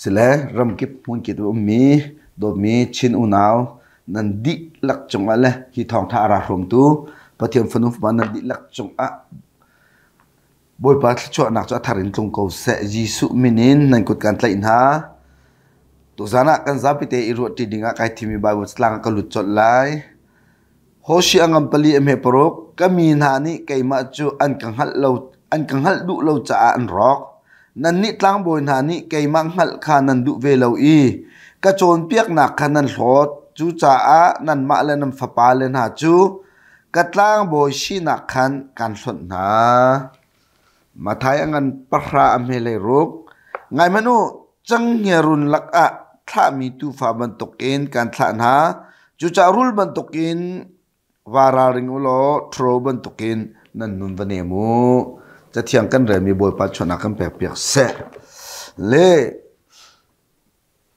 Sile ramkip hmunkip a ummi dawtmi Chin unau nan dihlak cungah le hi thawngtha a ra hrawmtu Pathian fanu fapa nan dihlak cungah Bawipa thluachuahnak cu a thar in tlung ko seh. Jesuh min in nan kut kan tlaih hna. Tuzan ah kan zapi te i ruahṭi dingah kai thimmi Bible catlang ah ka lut colh lai. Hoshi a ngam pali a hme paruk. Ka mi hna nih keimah cu an ka hngalh lo an ka hngalh duh lo caah an rawk. Nannih tlangbawi hna nih keimah hngalh kha nan duh ve lo i ka cawnpiaknak kha nan hlawt. Cucaah nanmah le nan fapale hna cu ka tlangbawi sinak khan kaan hlonh hna. Matthai a ngan pahra a hme hlei ruk. Ngai hmanh u, canghngia-run lakah thlahmi tuufa bantukin kaan thlah hna. Cucaah rul bantukin vaa ralring u law ṭhuro bantukin nan nun va nem u. Cathiang kan relmi Bawipa chuahnak kan pekpiak seh. Le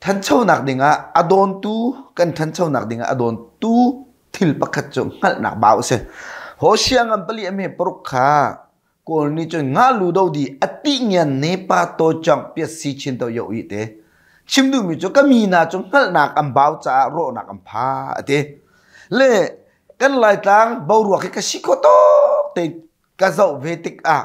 ṭhanchonak dingah a dawntu kan ṭhanchonak dingah a dawntu thil pakhat cu hngalhnak bau a si. Hosea ngan pali a hme paruk kha Kawl nih cun nga lu do di a ti ngian ne pa to chang piat si chin to yo i te. Chim duhmi cu ka mi hna cu hngalhnak an bau caah rawhnak an pha a ti. Le kan Laitlang boruak hi ka si kho tuk te ka zoh ve tikah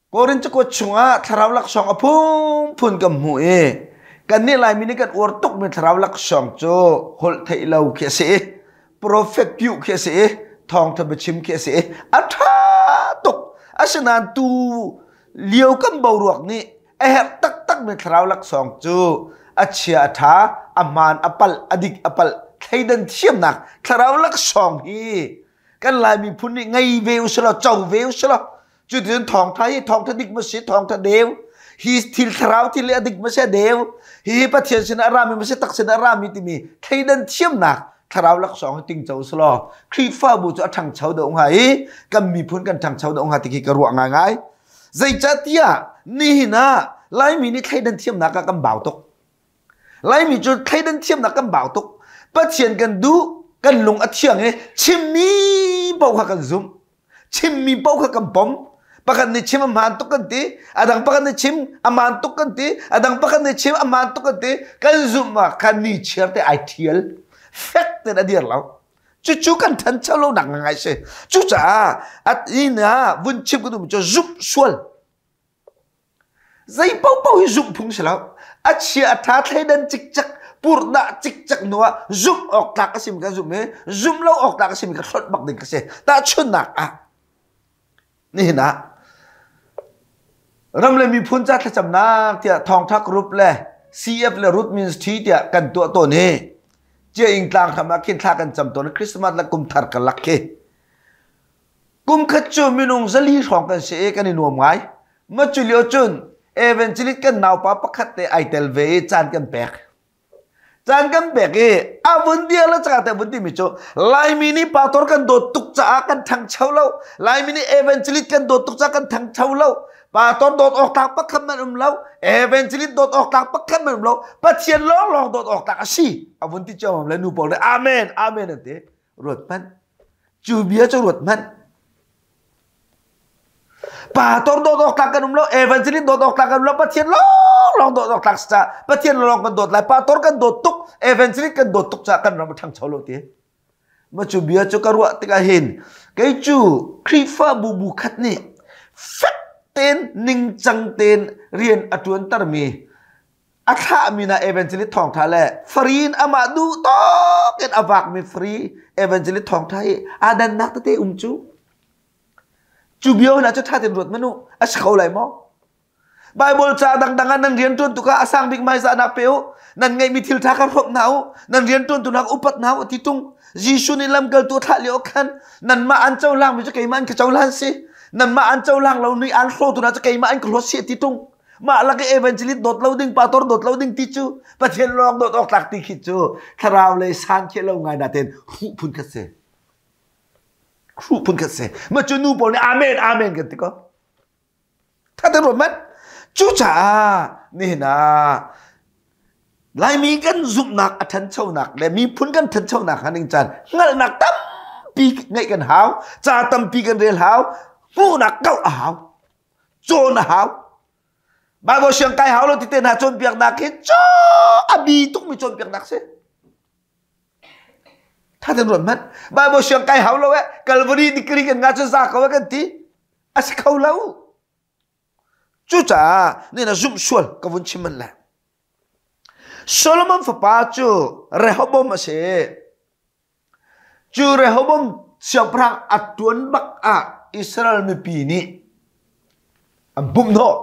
Korin cakuat chungah thlarau laksawng a phunphun kan hmuh i kannih Laimi nih kan uar tukmi thlarau laksawng cu holh theih lo khi a si i profet piuh khi a si i thawngtha biachim khi a si i a ṭha tuk. Asinain tu lio kan boruak nih a herh taktakmi thlarau laksawng cu a chia a ṭha, a hmaan a palh, a dik a palh, thleidan thiamnak thlarau laksawng hi kan Lai miphun nih ngei ve u selaw co ve u selaw cuticun thawngtha hi thawngtha dik ma si thawngtha deu hi thil thlarau thil hi a dik ma si a deu hi Pathian sin a rami ma si tak sin a rami timi thleidan thiamnak thlarau laksawng hi tingco selaw Khrihfabu cu a ṭhangcho deuh hnga i kan miphun kan ṭhangcho deuh hnga ti khi ka ruah ngaingai zeicahtiah nihin ah Laimi nih thleidan thiamnak ah kan bau tuk Laimi cu thleidan thiamnak kan bau tuk. Pathian kan duh, kan lung a thiang i chimmi paoh kha kan zumh. Chimmi paoh kha kan pom. Pakhat nih chim a hmaan tuk kan ti, a dang pakhat nih chim a hmaan tuk kan ti, a dang pakhat nih chim a hmaan tuk kan ti. Kan zumh ah khan ni chiar te ai thial. Fek tein a dir lo. Cucu kan ṭhancho lo nak ngai si. Cucaah at in ah vun chim ka duhmi cu zumh sual. Zei paohpaoh hi zumh phung si lo. A chia a ṭha thleidan cikcek, purhdah cikcek hnu ah zumh awk tlak a simi kan zumh i zumh lo awk tlak a simi kha hlonh bak ding ka si. Tahchunhnak ah, nihin ah ram le miphun ca thlacamnak tiah thawngṭha group le CF le Root Ministry tiah kan tuah tawn i Cia tlang hram ah khin thla kan cam tawn i Christmas le kum thar ka lak khi. Kum khat cu minung 400 hrawng kan si i kan i nuam ngai. Ma cu lio cun evangelist kan naupa pakhat te ai tel ve i caan kan pek. Caan kan pek i a vun dia le caka te vun timi cu Laimi nih pastor kan dawt tuk caah kan ṭhangcho lo. Laimi nih evangelist kan dawt tuk caah kan ṭhangcho lo. Pastor dawt awk tlak pakhat man um lo. Evangelist dawt awk tlak pakhat man um lo. Pathian lawnglawng dawt awk tlak a si. A vun ti cio le nu pawl nih amen amen an ti. Ruat hmanh. Cu bia cu ruat hmanh. Pastor dawt awk tlak kan um lo, evangelist dawt awk tlak kan um lo, Pathian lawnglawng dawt awk tlak ca Pathian lawng kan dawt lai. Pastor kan dawt tuk, evangelist kan dawt tuk caah kan ram a ṭhangcho lo ti. Ma cu bia cu ka ruah tikah hin kei cu Khrihfabu bu khat nih fek tein ningcang tein rian a ṭuantermi a thlahmi na evangelist thawngtha le free in amah duh tawk in a vakmi free evangelist thawngtha hi aa dannak tete um cu cu bio hna cu tha tein ruat manu a si kho lai maw Bible ca dangdang ah nan rian tuan tu kha a sang bik hmaizahnak pe u nan ngeihmi thil tha kha hrawm hna u nan rian tuan tu nak upat hna u ti tung Jesuh nih lamkaltu thlah lio khan nanmah an cohlang mi cu keimah an ka cohlan si nanmah an cohlang lo ni an hlawtu hna cu keimah an ka hlawt si ti tung mah lak i evangelist dawt lo ding pastor dawt lo ding ti cu Pathian lawng dawt awk tlak ti khi cu thlarau lei san khi lo ngai na ten hruh phun khat si hruh phun khat si ma cu nu pawl nih amen amen kan ti ko thaten ruat mat cucaah nihin ah Laimi kan zumhnak a ṭhanchonak le miphun kan ṭhanchonak hnga ning caan hngalhnak tampi ngeih kan hau ca tampi kan rel hau hmuhnak kauh a hau cawn a hau. Bible siang kai hau lo ti te hna cawnpiaknak hi cu a bi tukmi cawnpiaknak si. Tha ten ruat hmanh. Bible siang kai hau lo eh Calvary degree kan nga cu za ko eh kan ti. A si kho lo. Cucaah ni na zumh sual ka vun chim man le. Solomon fapa cu Rehoboam a si. Cu Rehoboam siangpahrang a ṭuan bak ah Israel mipi nih an pumh hnawh.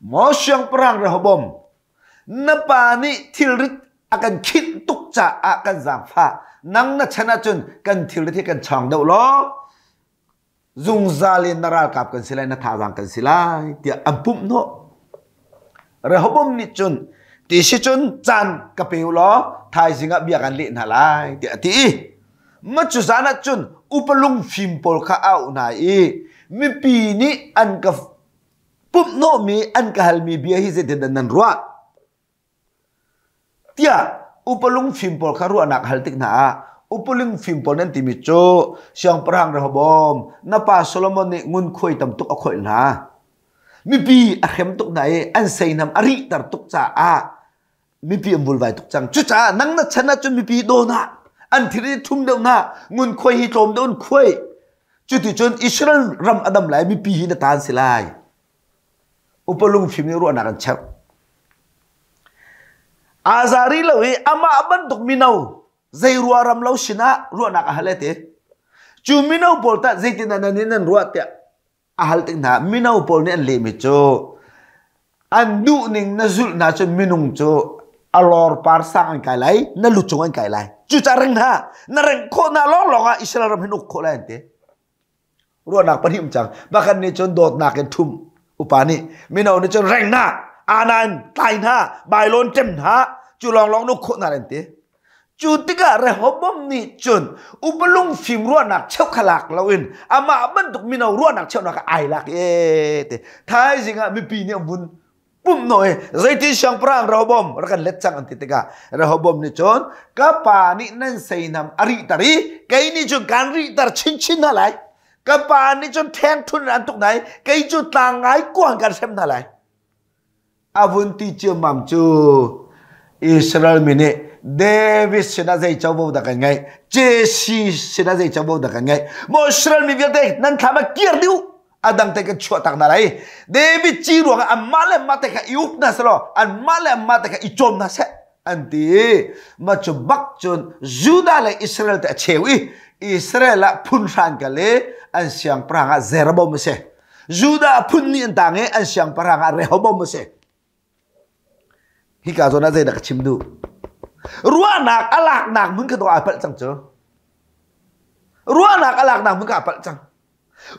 Maw siangpahrang Rehoboam, na pa nih thilrit a kan khinh tuk caah kan zaangfah. Nang na chan ahcun kan thilrit hi kan chawng deuh law zungzal in na ralkap kan si lai na thazaang kan si lai tiah an pumh hnawh Rehoboam nih cun ti si cun caan ka pe u law thaizing ah bia kan leh hna lai tiah a ti i ma cu zan ah cun upa lungfim pawl kha a auh hna i mipi nih an ka pumh hnawhmi an ka halmi bia hi zeitindah nan ruah Tiah upa lungfim pawl kha ruahnak hal tik hna ah upa lungfim pawl nan timi cu Siangpahrang Rehoboam na pa Solomon nih ngunkhuai tam tuk a khoih hna. Mipi a hrem tuk hna i an seihnam a rihter tuk caah mipi an vulvai tuk cang. Cucaah nang na chan ahcun mipi daw hna, an thil i thum deuh hna, ngunkhuai hi tlawm deuh in khuai. Cuticun Israel ram a dam lai, mipi hi na ta an si lai. Upa lungfim nih ruahnak an cheuh. Aa za rih lo i amah bantuk mino zei ruaram lo sinah ruahnak a hal e ti. Cu mino pawl tah zeitindah nan in nan ruah tiah a hal tik hna. Mino pawl nih an lehmi cu an duhning na zulh hna cun minung cu a lor par sang an kai lai, na lu cung an kai lai. Cucaah reng hna, na rengh khawh hna lawnglawng ah Israel ram hin uk khawh lai an ti. Ruahnak pahnih um cang. Pakhat nih cun dawtnak in thum upa nih mino nih cun reng hna, ana in tlai hna, bailawn ṭem hna, cu lawnglawng nu khawh hna an ti. Cu tikah Rehoboam nih cun upa lungfim ruahnak cheu kha lak loin amah bantuk mino ruahnak cheunak ai lak e ti. Thaizing ah mipi nih an vun pumh naw i zeitin siangpahrang Rehoboam rak kan let cang an ti tikah Rehoboam nih cun ka pa nih nan seinam a rihter i kei nih cun kaan rihter chinchin hna lai ka pa nih cun ṭhengṭhun in an tuk hna i kei cu tlang ngai kuang kan hrem hna lai a vun ti ciammam cu Israel mi nih David sinah zei covo dah kan ngeih Jesse sinah zei covo dah kan ngeih maw Israel mi vialte nan thlam ah kir dih u a dang te kan chuah tak hna lai David ci ruangah anmah le anmah te kha i uk hna selaw anmah le anmah te kha i cawm hna seh an ti ma cu bak cun Judah le Israel te a cheu i Israel ah phun hran kal i an siangpahrang ah Jeroboam a si Judah phun nih an tang i an siangpahrang ah Rehoboam a si Hika zawn ah zeidah ka chim duh? Ruahnak a laknak hmun kha dawh ai palh cang cu. Ruahnak a laknak hmun kha a palh cang.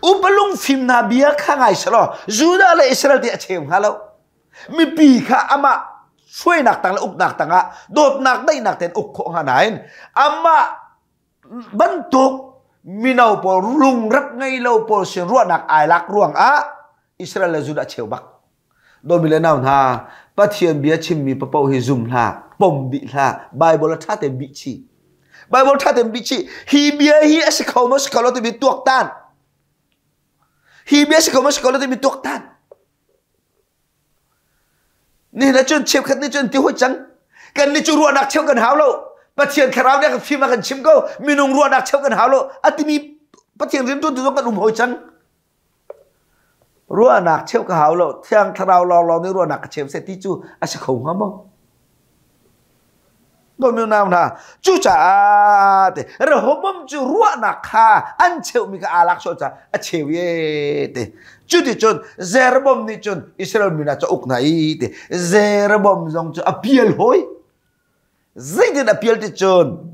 Upa lungfim hna bia kha ngai selaw Judah le Israel ti a cheu hnga lo. Mipi kha amah hruainak tang le uknak tangah dawtnak daihnak tein uk khawh hnga nain amah bantuk mino pawl lungrep ngei lo pawl sin ruahnak ai lak ruangah Israel le Judah cheu bak. Dawmi le nau hna, Pathian bia chimmi papoh hi zum hlah, pom dih hlah, Bible a ṭha tein bih chih. Bible ṭha tein bih chih. Hi bia hi a si kho maw si kho lo timi tuaktan. Hi bia si kho maw si kho lo timi tuaktan. Nihin ah cun cheukhat nih cun ti hoi cang. Kan nih cu ruahnak cheu kan hau lo. Pathian thlarau nih a kan fim a kan chim ko. Minung ruahnak cheu kan hau lo. A timi Pathian rianṭuantu zong kan um hoi cang. Ruahnak cheuh ka hau lo, Thiang Thlarau lawnglawng nih ruahnak ka cheu seh ti cu a si kho hnga maw? Dawmi unau hna, cucaah te Rehoboam cu ruahnak kha an cheuhmi kha aa lak sual caah a cheu ye te. Cuticun Jeroboam nih cun Israel mi hna cu a uk hna i te. Jeroboam zong cu a pial hawi. Zeitin a pial ti cun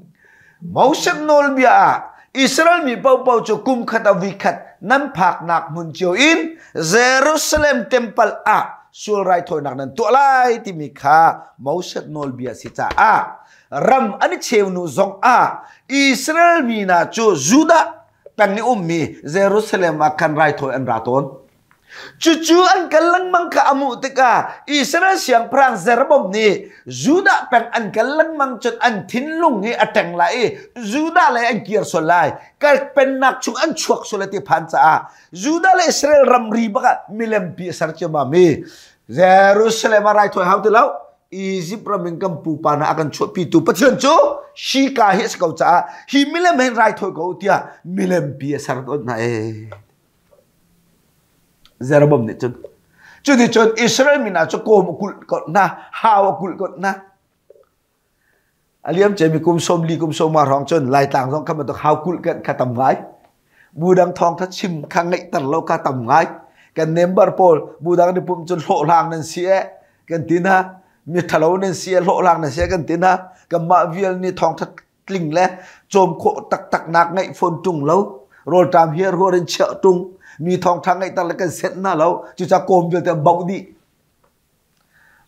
Moses nawlbia ah Israel mi paohpaoh cu kum khat ah voikhat nan phaknak hmun cio in Jerusalem temple ah sual raithawinak nan tuah lai timi kha Moses nawlbia si caah ram an i cheu hnu zong ah Israel mi hna cu Judah peng i ummi Jerusalem ah khan raithawi an ra tawn. Cucu an kal lengmang kha a hmuh tikah Israel siangpahrang Jeroboam nih Judah peng an kal lengmang cun an thinlung hi a ṭeng lai i Judah lei an kir sual lai, ka pennak chung an chuak sual lai ti phan caah Judah le Israel ramri bak ah milempi a ser ciammam i Jerusalem ah raithawi hau ti lo. Egypt ram in kan pupa hna a kan chuahpitu Pathian cu shika hi a si ko caah hi milem hin raithawi ko tiah milem pi a ser tawn hna ee. Jeroboam nih cun cuticun Israel mi hna cu kawm a kulh ko hna, hau a kulh ko hna. A liam ciami kum 40 kum 50 hrawng cun Laitlang zong kha bantuk hau kulh kan kha tam ngai. Bu dang thawng kha chim kha ngeihter lo kha tam ngai. Kan member pawl bu dang ni pum cun hlawhhlang nan si eh kan ti hna. Mi thalo nan si eh hlawhhlang nan si eh kan ti hna. Kanmah vial nih thawngtha tling le cawm khawh taktak nak ngeih fawn tung lo. Rawlṭam hiar huar in chiah tung. Mi thawngtha ngeihter le kan senh hna lo. Cucaah kawm vialte an bauh dih.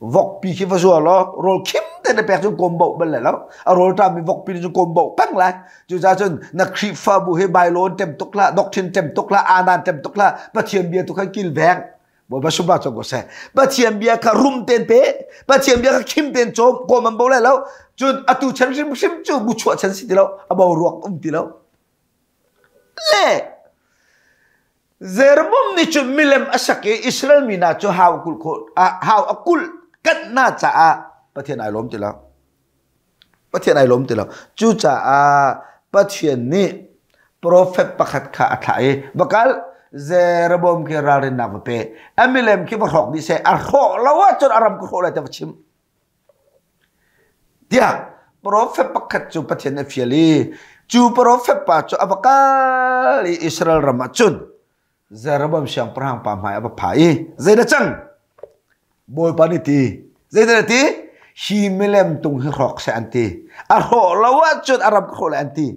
Vokpi khi va zua law rawl khim te na pek cun kawm boh bal lai lo. A rawl ṭammi vokpi nih cun kawm boh peng lai. Cucaah cun na Khrihfabu hi bailawn tem tuk hlah, doctrine tem tuk hlah, anan tem tuk hlah, Pathian bia tu khan kilveng. Bawipa sumpa cawm ko seh. Pathian bia kha rum ten pe, Pathian bia kha khim ten cawm, kawm an bo lai lo. Cun atu chan hrimhrim cu bu chuah chan si ti lo, a bo ruak um ti lo. Le Jeroboam nih cun milem a sak i Israel mi hna cu hau a kulh khawh hau a kulh kanh hna caah Pathian ai lawm ti lo. Pathian ai lawm ti lo. Cucaah Pathian nih profet pakhat kha a thlah i va kal Jeroboam khi ralrinnak va pe. A milem khi va hrawk dih seh. A hrawh lo ahcun a ram ka hrawh lai tiah va chim. Tiah profet pakhat cu Pathian a fial i cu profet pa cu a va kal i Israel ram ah cun Jeroboam siangpahrang pa hmai a va pha i zeidah cang? Bawipa nih ti zeidah na ti? Hi milem tung hi hrawk seh an ti. A hrawh lo ahcun a ram ka hrawh lai an ti.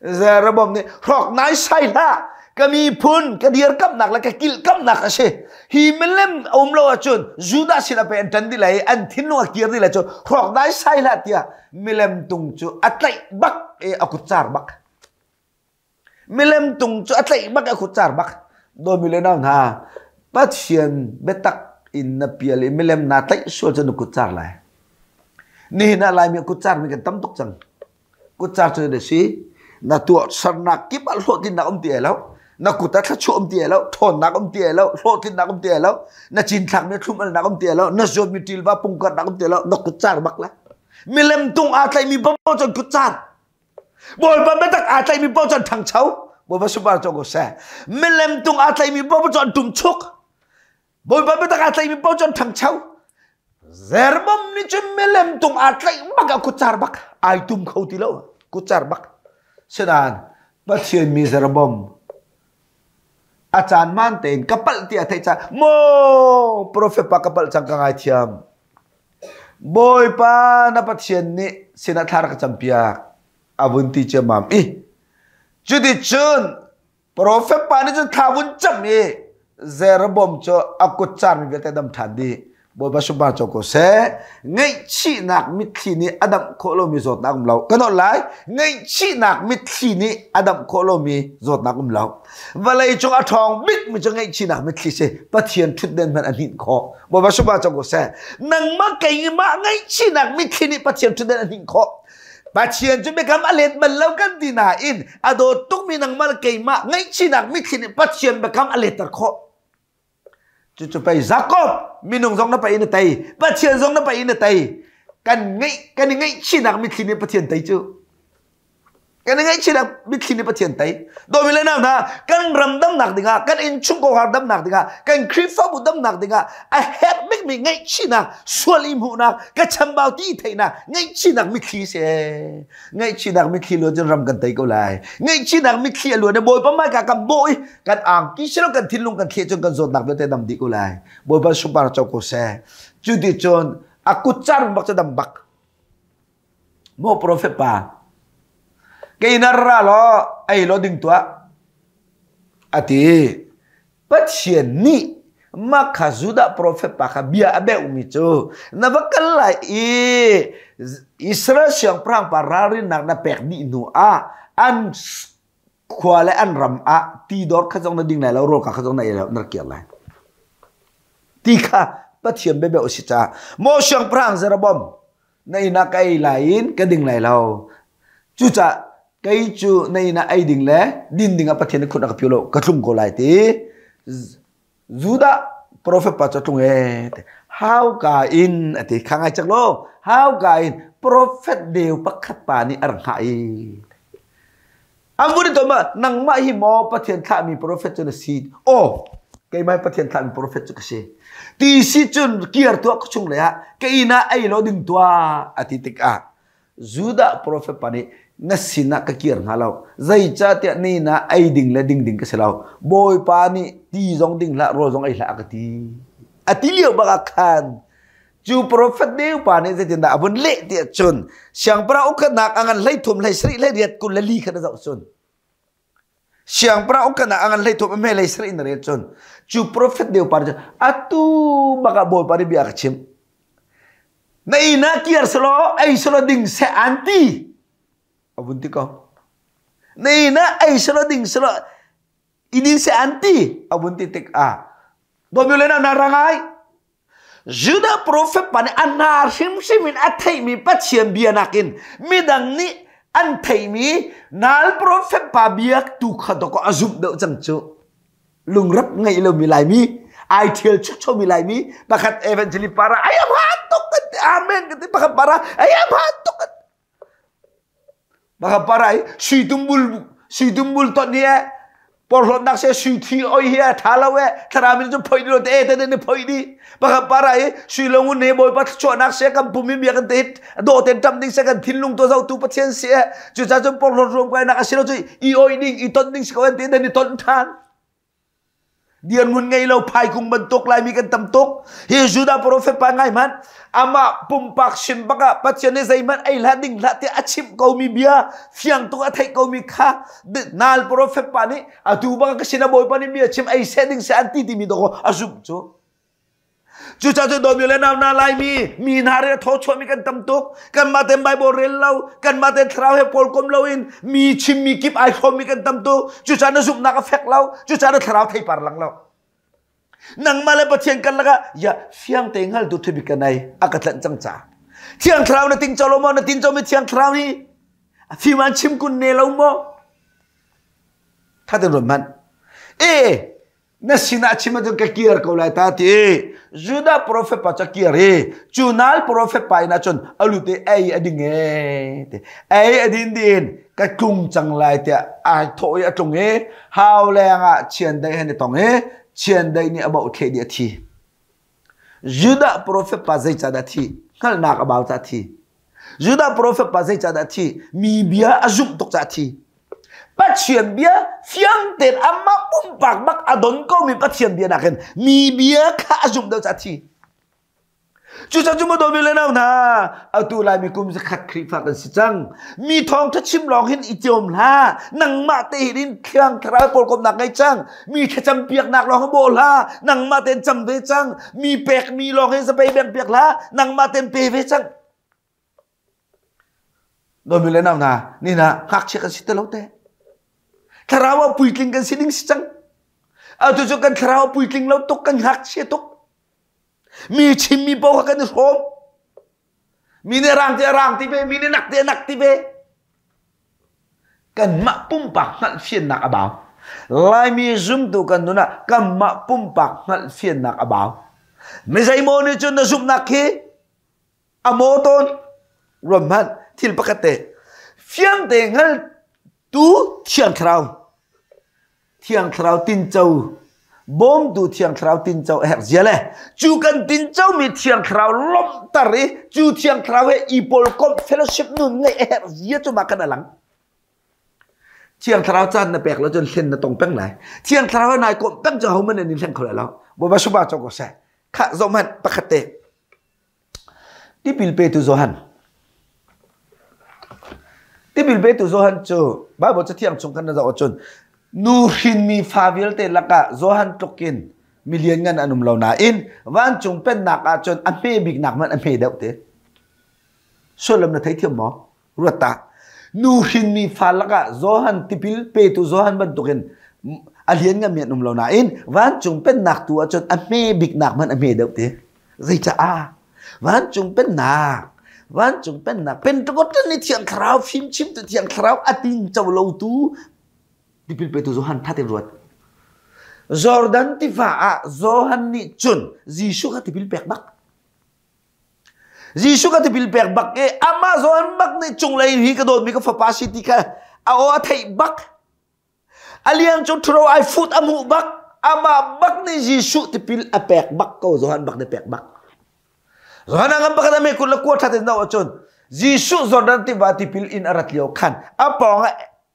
Jeroboam nih hrawk naisai hlah ka miphun ka dirkamnak le ka kilhkamnak a si hi milem a um lo ahcun Judah sin ah pei an ṭan dih lai i an thinlung a kir dih lai cu hrawk naisai hlah tiah milem tung cu a tlaih bak i a kutcar bak milem tung cu a tlaih bak i a kutcar bak dawmi le nau hna Pathian biatak in na pial i milem naa tlaih sual cu na kutcar lai nihin ah Laimi a kutcar mi kan tam tuk cang Kutcar cu na si. Na tuahsernak kip ah hlawhtlinnak um ti ai lo. Na kut ah thluachuah um ti ai lo. Ṭhawnnak um ti ai lo. Hlawhtlinnak um ti ai lo. Na cinthlakmi thlum-alnak um ti ai lo. Na zuatmi ṭilva pungkarnak um ti ai lo. Na kutcar bak la. Milem tung aa tlaihmi paoh cun kutcar. Bawipa biatak aa tlaihmi paoh cun ṭhangcho. Bawipa super co ko seh. Milem tung aa tlaihmi paoh cun ṭumchuk. Bawipa biatak aa tlaihmi paoh cu an ṭhangcho. Zerbom nih cun milem tung aa tlaih bak ah kutcar bak ai tum kho ti lo kutcar bak. Sinain Pathian mi Zerbom a caan man tein ka palh ti a theih caah maw profet pa ka palh cang ka ngaithiam. Bawipa na Pathian nih sinah thla rak ka campiak a vun ti ciammam i cuticun Profet pa nih cun thla vun cam i Jeroboam cu a kut carmi vialte dam ṭhan dih. Bawipa sunpar co ko seh. Ngaihchihnak mitthli nih a damh khawh lomi zawtnak um lo. Ka nolh lai. Ngaihchihnak mitthli nih a damh khawh lomi zawtnak um lo. Vawlei cung a ṭhawng bikmi cu ngaihchihnak mitthli si. Pathian ṭhutden hmanh a hninh khawh. Bawipa sunpar co ko seh. Nangmah keimah ngaihchihnak mitthli nih Pathian ṭhutden a hninh khawh. Pathian cu biakam a let bal lo kan ti nain a dawt tukmi nangmah le keimah ngaihchihnak mitthli nih Pathian biakam a letter khawh. Cucu pei Jakob minung zong na pei na tei Pathian zong na pei na tei kan ngeih kan i ngaihchihnak mitthli nih Pathian tei cu kan i ngaihchihnak mitthli nih Pathian tei dawmi le nau hna kan ram damnak dingah kan innchungkhar damnak dingah kan Khrihfabu damnak dingah a herh bikmi ngaihchihnak sual i hmuhnak ka chambau ti theihnak ngaihchihnak mitthli si ngaihchihnak mitthli luan cun ram kan tei ko lai ngaihchihnak mitthli a luan i bawipa hmaika kan bawh i kan angki silo kan thinlung kan thleh cun kan zawtnak vialte dam dih ko lai bawipa supar co ko seh cu ti cun a kut car bak cu dam bak Maw profet pa, kei na ra law ei law ding tuah, a ti. Pathian nih mah kha Judah profet pa kha bia a beuhmi cu na va kal lai i Israel siangpahrang pa ralrinnak na pek dih hnu ah an khua le an ram ah ti dor kha zong na ding lai lo rawl kha zong na ei lo na rak kir lai ti kha Pathian biabeuh a si caah maw siangpahrang Jeroboam na inn ah ka ei lai in ka ding lai lo cucaah kei cu na inn ah ei ding le din ding ah Pathian nih khut a ka pio lo ka tlung ko lai ti Judah Prophet pa cu tlung e hauka in ati kha ngai cak lo hauka in prophet deu pakhat pa nih a rak hngah i an vun to ma nangmah hi maw Pathian thlahmi prophet cu na si oh keimah Pathian thlahmi prophet cu ka si ti si cun kiar tuah ka chung le ah ka inn ah ei lo ding tuah ati tikah Judah profet pa nih na sinah ka kir hnga lo zeicahtiah ni na ei ding le ding ding ka si lo Bawipa nih ti zong ding hlah rawl zong ei hlah a ka ti a ti lio bak ah khan cu profet deu pa nih zeitindah a vun leh ti ahcun siangpahrang ukhatnak a ngan 13 17 18 24 khan a zoh cun siangpahrang ukhatnak a ngan 13 a hme 17 in a rel cun cu profet deu pa nih cun atu bak ah Bawipa nih bia a ka chimh Na inn ah kir selaw ei selaw ding seh an ti. A vun ti ko. Na inn ah ei selaw ding selaw i din seh an ti. A vun ti tik ah Dawmi le na rangai. Judah prophet pa nih a hna hrimhrim in a theihmi Pathian bia nakin midang nih an theihmi nal prophet pa biak tu kha dawkaw a zumh deuh cang cu. Lungrep ngeih lomi Laimi, ai thial chukchomi Laimi, pakhat evangelist para ai am han tuk kan ti amen kan ti pakhat para ai am han tuk kan pakhat para ai sui tumbul sui tumbul ton hi e porhlawtnak se sui thi oi hi e tha lo e thlarau min cu phoi lo te e te ne phoi di pakhat para ai sui longun ne bawipa thluachuahnak se kan pum mi kan te do ten tam ding se kan thinlung to zo tu pathian si e cu ca cun porhlawt ruam kai nak asilo cu i oi ding i ton ding si ko an ti dan i ton than dirhmun ngei lo phaikung bantuk laimi kan tam tuk hi Judah prophet pa ngai hmanh amah pumpak sin bak ah Pathian nih zeihmanh ei hlah ding hlah tiah a chimh komi bia fiang tuk a theih komi kha nal prophet pa nih atu bang ka sin a bawipa nih bia chim ei seh ding seh an ti timi dawk a zumh cu Cucaah cu dawmi le nau na Laimi mi hna re thaw chuahmi kan tam tuk. Kanmah ten Bible rel lo, kanmah ten thlarau he pawl kom loin mi chimmi kip ai hrawmmi kan tam tuk. Cucaah na zumhnak a fek lo, cucaah na thlarau theipar lang lo. Nangmah le Pathian kan lakah ya fiang te hngal tu thubik ka nei a ka tlanh cang ca. Thiang thlarau na ting lo maw na tin mi thiang thlarau hi a fim an chim kun ne lo maw? Thaten ruat hmanh. E na sinah chim ahcun ka kir ko lai ta ti Judah prophet pa cu kir i cu nal prophet pa inn ahcun a lut i ei a ding e ti ei a din din ka tlung cang lai tiah ai thawh i a tlung i hau leng ah chiandeih han i tong i chiandeih nih a boh thleh dih a thi Judah prophet pa zeicahdah thi hngalhnak a bau ca thi Judah profet pa zeicahdah a thih? Mi bia a zumh tuk caah a thi. Pathian bia fiang tein amah pumpak bak a don komi Pathian bia nakin mi bia kha a zumh deuh caah a thi. Cucaah cu maw mi le nau hna atu Laimi kum zakhat Khrihfa kan si cang. Mi thawngṭha chim lawng hin i tiom hlah. Nangmah te hin thiang thlarau pawl komnak ngei cang. Mi thlacam piaknak lawng bawh hlah. Nangmah tein cam ve cang. Mi pekmi lawng hin zapei beng piak hlah. Nangmah tein pe ve cang. Dawmi le nau hna, ni hna ngakchia kan si te lo te. Thlarau ah puitling kan si ding si cang. Atu cu kan thlarau puitling lo tuk, kan ngakchia tuk. Mi chimmi paoh kha kan i hrawm. Mi nih rang ti a rang ti ve, mi nih nak ti a nak ti ve. Kanmah pumpak hngalhfiannak a bau. Laimi zumtu kan nun ah kanmah pumpak hngalhfiannak a bau. Mi zeimaw nih cun na zumhnak khi a maw tawn ruam hmanh thil pakhat te fiang te hngal tu thiang thlarau Thiang Thlarau tinco bawmtu Thiang Thlarau tinco a herh zia le cu kan tinco mi Thiang Thlarau lawmhter i cu Thiang Thlarau he i pawlkomh fellowship nun ngeih a herh zia cu mah kan a lang. Thiang Thlarau caan na pek lo cun hlen na tong peng lai. Thiang Thlarau he nai komh peng cu hohmanh an in hleng kho lai lo. Bawipa suba co ko seh. Khah zoh hmanh pakhat te. Tipil petu Johan. Tipil petu Johan cu Baibal Cathiang chung khan na zoh ahcun nu hrinmi fa vialte lakah Johan tluk in mi lianngan an um lo nain vancung pennak ahcun a hme biknak hmanh a hme deuh te. Sullam na theithiam maw? Ruat ta. Nu hrinmi fa lakah Johan tipil petu Johan bantukin a liannganmi an um lo nain vancung pennak tu ahcun a hme biknak hmanh a hme deuh te. Zeicah? Vancung pennak vancung pennak Pentecost ni thiang thlarau fimchimtu thiang thlarau a tinco lotu tipil petu Johan tha tein ruat. Jordan tiva ah Johan nih cun Jesuh kha tipil pek bak. Jesuh kha tipil pek bak i amah Johan bak nih cunglei hi ka dawtmi ka fapa si ti kha a aw a theih bak. A liang cu ṭhuro ai fut a hmuh bak. Amah bak nih Jesuh tipil a pek bak ko Johan bak nih pek bak. Johan a ngam pakhat a me kut le kua ṭhat in zoh ahcun Jesuh Jordan tiva tipil in a rat lio khan a pawng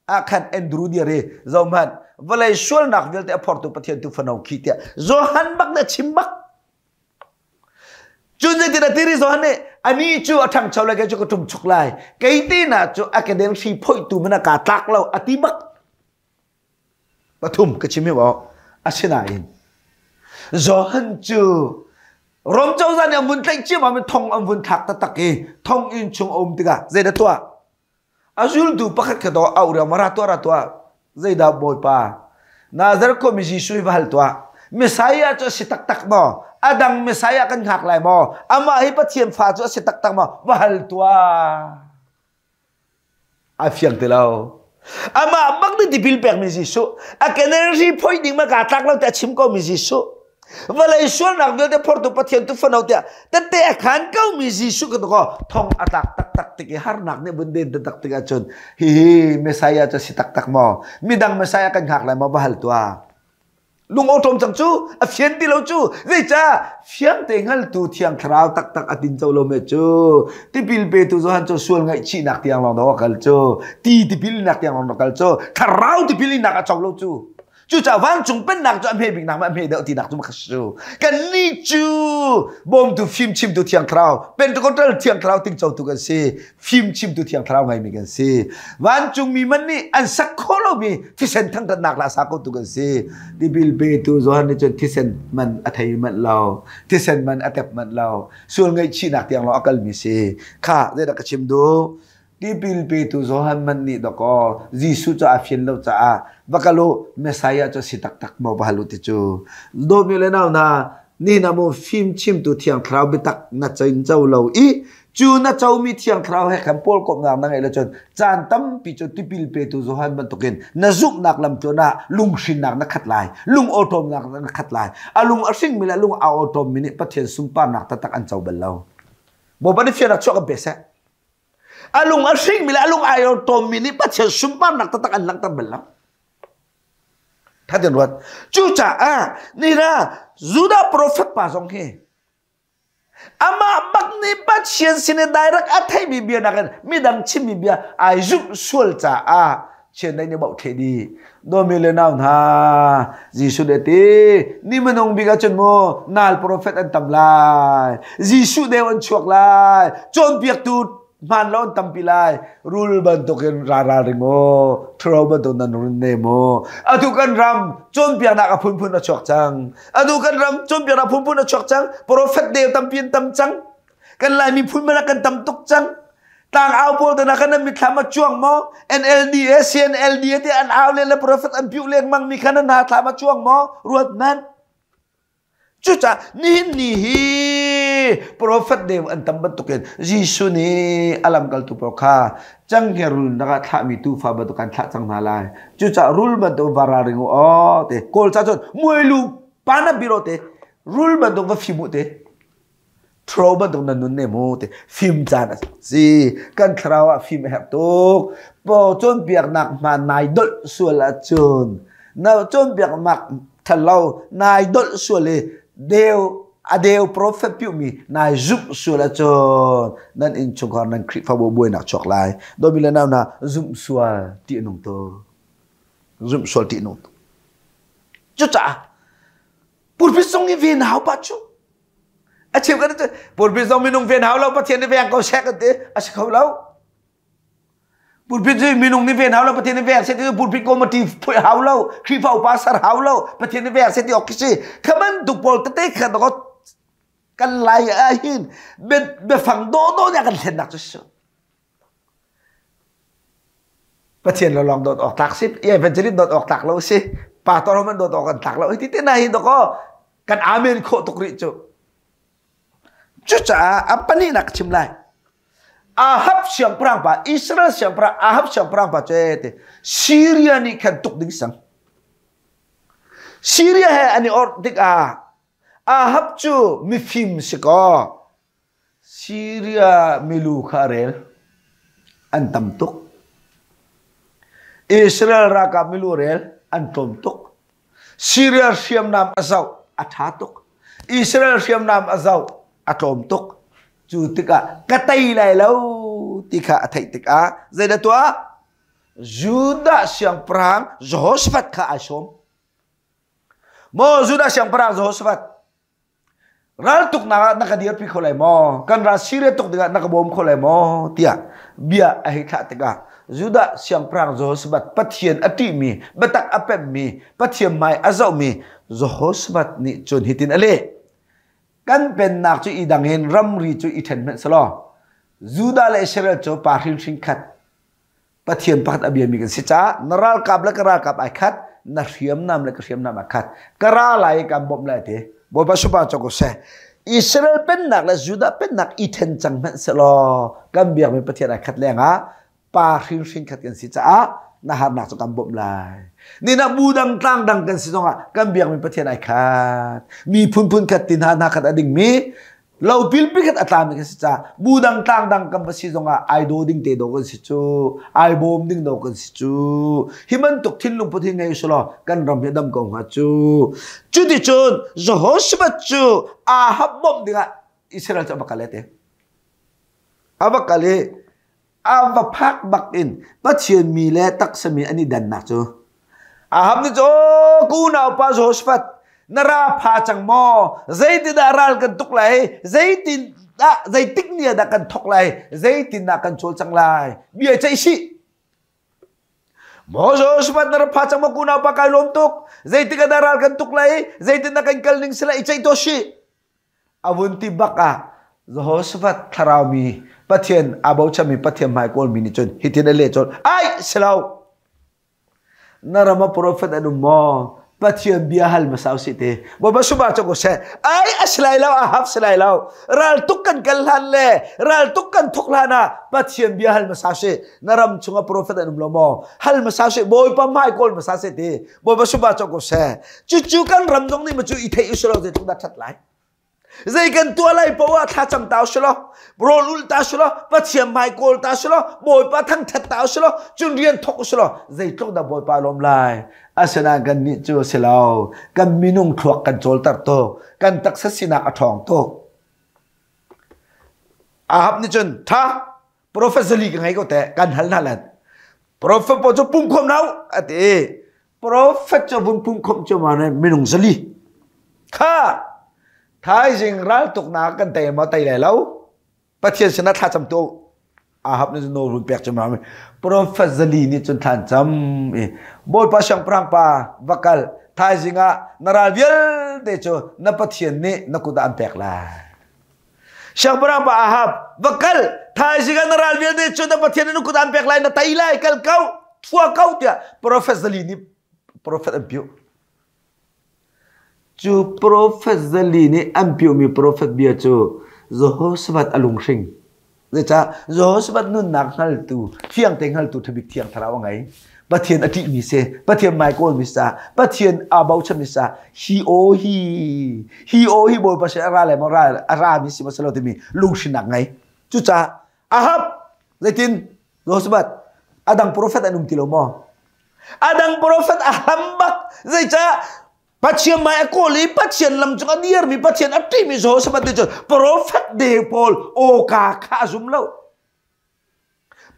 ah khan Andrew dir i zohhmanh vawlei sualnak vialte a phortu Pathian tu fano khi tiah Johan bak nih a chim bak. Cun zeitin a ti ri Johan nih ani cu a ṭhangcho lai kei cu ka ṭumchuk lai kei te na cu a kedeng hri phoihtu man a kaa tlak lo a ti bak. Pathum ka chim hi maw asinain Johan cu Rom cozah nih an vun tlaih ciammam in thong an vun thlak taktak i thonginn chung a um tikah zeidah tuah? A zultu pakhat kha daw auh riangmang ra tuah ra tuah zeidah Bawipa Nazareth khuami Jesuh hi va hal tuah Messiah cu a si taktak maw a dang Messiah kan hngak lai maw amah hi Pathian fa cu a si taktak maw va hal tuah a fiang ti lo amah bak nih tipil pekmi Jesuh a kenel ri phoih ding ma kaa tlak lo tiah a chim komi Jesuh Vawlei sualnak vialte phortu Pathian tufano tiah tette a khan komi Jesuh ka ko thong a tlak taktak tik i harnak nih vun den taktak tik ahcun hihi Messiah cu si taktak maw midang Messiah kan hngak lai maw va hal tuah lung awṭawm cang cu a fian ti lo cu zeicah fiang te hngaltu thiang thlarau taktak a tin co lo me cu tipil petu Johan cu sual ngaihchihnak tiang lawng dawh a kal cu ti tipilnak tiang lawng dawh a kal cu thlarau tipilinak a co lo cu Cucaah vancung pennak cu a hme bik nak a hme deuh tinak cu makha su. Kannih cu bawmtu fimchimtu thiang thlarau Pentecostal thiang thlarau tingcotu kan si. Fimchimtu thiang thlarau ngeimi kan si. Vancung mi man nih an sak khawh lomi thisen thangthatnak la sa khotu kan si. Tipil petu Johan nih cun thisen man a thei manh lo. Thisen man a tep manh lo. Sual ngaihchihnak tiang lo a kalmi si. Kha zeidah ka chim duh? Tipil petu Johan man nih dawkaw Jesuh cu aa fian lo caah va kal u Messiah cu a si taktak maw va hal u ti cu. Dawtmi le nau hna, nihin ah mu fimchimtu Thiang Thlarau biatak na cin co lo i cu na comi Thiang Thlarau he khan pawl kawmhnak na ngeih lo cun caan tampi cu tipil petu Johan bantukin na zumhnak lamtluan ah lunghrinnak na khat lai, lung awṭawmnak na khat lai. A lung a hringmi le lung aa awṭawmmi nih Pathian sunparnak taktak an co bal lo. Bawipa nih fiannak chuah kan pe seh. A lung a hringmi le a lung ai tawmmi nih Pathian sunparnak taktak an langhter bal lo. Thatin ruat. Cucaah nira Judah prophet pa zong hi amah bak nih Pathian sin i direct a theimi bia nakin midang chimmi bia ai zumh sual caah Chiandeih nih bauh theh dih. Dawmi le nau hna, Jesuh nih a ti, ni minung bik ahcun mu nal profet an tam lai. Jesuh deu an chuak lai. Cawnpiaktu hmaan lo an tampi lai. Rul bantukin ra ralring u. Ṭhuro bantuk nan run ne mu. Atu kan ram cawnpiaknak a phunphun a chuak cang. Atu kan ram cawnpiaknak a phunphun a chuak cang. Profet deu tampi an tam cang. Kan Lai miphun hmanh ah kan tam tuk cang. Tlangau pawl te kan nan mitthlam a cuang maw? NLD e CNLD e ti an au len le prophet an piuh lengmang mi kha nan hna thlam a cuang maw? Ruat man. Cucaah nihin ni hi prophet deu an tam bantukin Jesuh nih a lamkaltu pawl kha canghngia rul nak ah thlahmi tuufa bantuk kan thlah cang hna lai. Cucaah rul bantuk va ralring u aw te Kawl ca cun muailu pana biro te rul bantuk va fim u te Thro bantuk na nun ne mu ti fim caan a si. Kan thlarau ah fim a herh tuk. Paw cawnpiaknak hma nai dolh sual ahcun na cawnpiaknak thalo nai dolh sual i deu a deu prophet piuhmi nai zumh sual ahcun nan innchungkhar nan Khrihfabu buainak chuak lai. Dawmi le nau na zumh sual ti a nung tuk. Zumh sual ti a nung tuk. Cucaah pulpit zong i ven hau pa cu a chim kan pulpit zong minung ven hau lo pathian nih veng ko seh kan ti a si kho lo pulpit cu minung nih ven hau lo pathian nih veng seh ti pulpit committee phui hau lo khrihfa upa ser hau lo pathian nih veng seh ti ok si kha bantuk pawl tete kha kan lai ah hin biafang dawhdawh nih a kan thlennak cu si Pathian lo lawng dawt awk tlak si evangelist dawt awk tlak lo si pastor hmanh dawt awk an tlak lo hi ti na hi dawkaw kan amen khawh tuk rih cu cucaah a pahnihnak ka chim lai Ahab siangpahrang pa Israel siangpahrang Ahab siangpahrang pa cu te Syria nih khan tuk ding sang. Syria he an i orh tikah Ahab cu mifim si kaw Syria milu kha a rel. An tam tuk. Israel ralkap milu rel an tlawm tuk. Syria hriamnam a zoh a ṭha tuk. Israel hriamnam a zoh a tlawm tuk. Cu tikah ka tei lai lo ti kha a theih tikah zeidah tuah? Judah siangpahrang Jehoshaphat kha ai sawm. Maw Judah siangpahrang Jehoshaphat, raltuknak ah na ka dirpi kho lai maw? Kan ral Syria tuk dingah na ka bawm kho lai maw? tiah bia a hei thlah tikah Judah siangpahrang Jehoshaphat Pathian a ṭihmi, biatak a pemmi, Pathian hmai a zohmi Jehoshaphat nih cun hitin a leh. Kan pennak cu i dang in ramri cu i ṭhen hmanh selaw Judah le Israel cu pa hrinhrin khat Pathian pakhat a biami kan si caah na ralkap le ka ralkap ai khat, na hriamnam le ka hriamnam ai khat. Ka ra lai i kan bawmh lai ti. Bawipa supa cawk ko seh. Israel pennak le Judah pennak i then cang hmanh sehlaw kan biakmi Pathian ai khat lengah pa hrinhrin khat kan si caah na harnak cu kan bawmh lai. Nina bu dang tlang dang kan si zongah kan biakmi Pathian ai khat. Mi phunphun khat ti hna hna khat a dingmi Lopil pikhat a tlami kan si ca bu dang tlang dang kan va si zongah ai daw ding te do kan si cu ai bawm ding do kan si cu hi bantuk thinlung put hi ngei usulaw kan ram hi dam ko hnga cu cuticun Jehoshaphat cu Ahab bawmh dingah Israel cu a va kal te a va kal i A va phak bak in Pathian mi le taksa mi an i dannak cu Ahab nih cu unaupa Jehoshaphat na ra pha cang maw? Zeitindah ral kan tuk lai? Zeitin dah zeitik ni ah dah kan thok lai? Zeitindah kan cawlcang lai? Bia ceih sih. Maw Jehoshaphat na ra pha cang maw unaupa kai lawm tuk. Zeitik ah dah ral kan tuk lai? Zeitindah kan kal ning si lai? I ceih tuah sih. A vun ti bak ah Jehoshaphat thlarau mi Pathian aa bochanmi Pathian hmai kawlmi nih cun hitin a leh colh ai si lo na ram ah profet an um maw Pathian bia hal hmasa usih te Bawipa sumah cu ko seh ai a si lai lo a hap si lai lo ral tuk kan kal hlan le ral tuk kan thok hlan ah Pathian bia hal hmasa usih na ram chungah profet an um lo maw hal hmasa usih Bawipa hmai kawl hmasa sih ti Bawipa sumah cu ko seh cucu kan ram zong nih ma cu i theih usih lo zeitluk dah ṭhat lai zei kan tuah lai poah thlacam ta usih law rawl ulh ta usih law Pathian hmai kawl ta usih law Bawipa thangṭhat ta usih law cun rian thawk usih law zeitluk dah Bawipa lawm lai asinain kan nih cu a si lo kan minung thluak kan cawlter tuk kan taksa sinak a ṭhawng tuk Ahab nih cun tha Prophet zali ka ngei ko te kan hal hna lan Prophet pawl cu pumkhawm hna u a ti Prophet cu vun pumkhawm cu ma minung zali kha thaizing raltuknak kan tei maw tei lai lo Pathian sinah thlacam tu Ahab nih no run pek cu ma Prophet zali nih cun thlan cam i Bawipa siangpahrang pa va kal thaizing ah na ral vialte cu na Pathian nih na kut ah an pek lai Siangpahrang pa Ahab, va kal, thaizing ah na ral vialte cu na Pathian in kut aan pek lai, na tei lai, kal ko, thua ko tiah profet zali nih profet an piuh. Cu profet zali nih an piuhmi profet bia cu Jehoshaphat a lunghring. Zeicah Jehoshaphat nunnak hngaltu, fiangte hngaltu ṭhabik thiang thlarau a ngei. Pathian a ṭihmi si, Pathian mai kawlmi sa, Pathian aa bochanmi sa, hi aw hi, hi aw hi Bawipa sin a ra lai maw a rami si maw si lo timi lunghrinnak ngei. Cucaah Ahab zeitin Jehoshaphat a dang profet an um ti lo maw? A dang profet a hlam bak zeicah Pathian mai a kawl i Pathian lam cung a dirmi Pathian a ṭihmi Jehoshaphat nih cun profet de pawl awka kha a zum lo.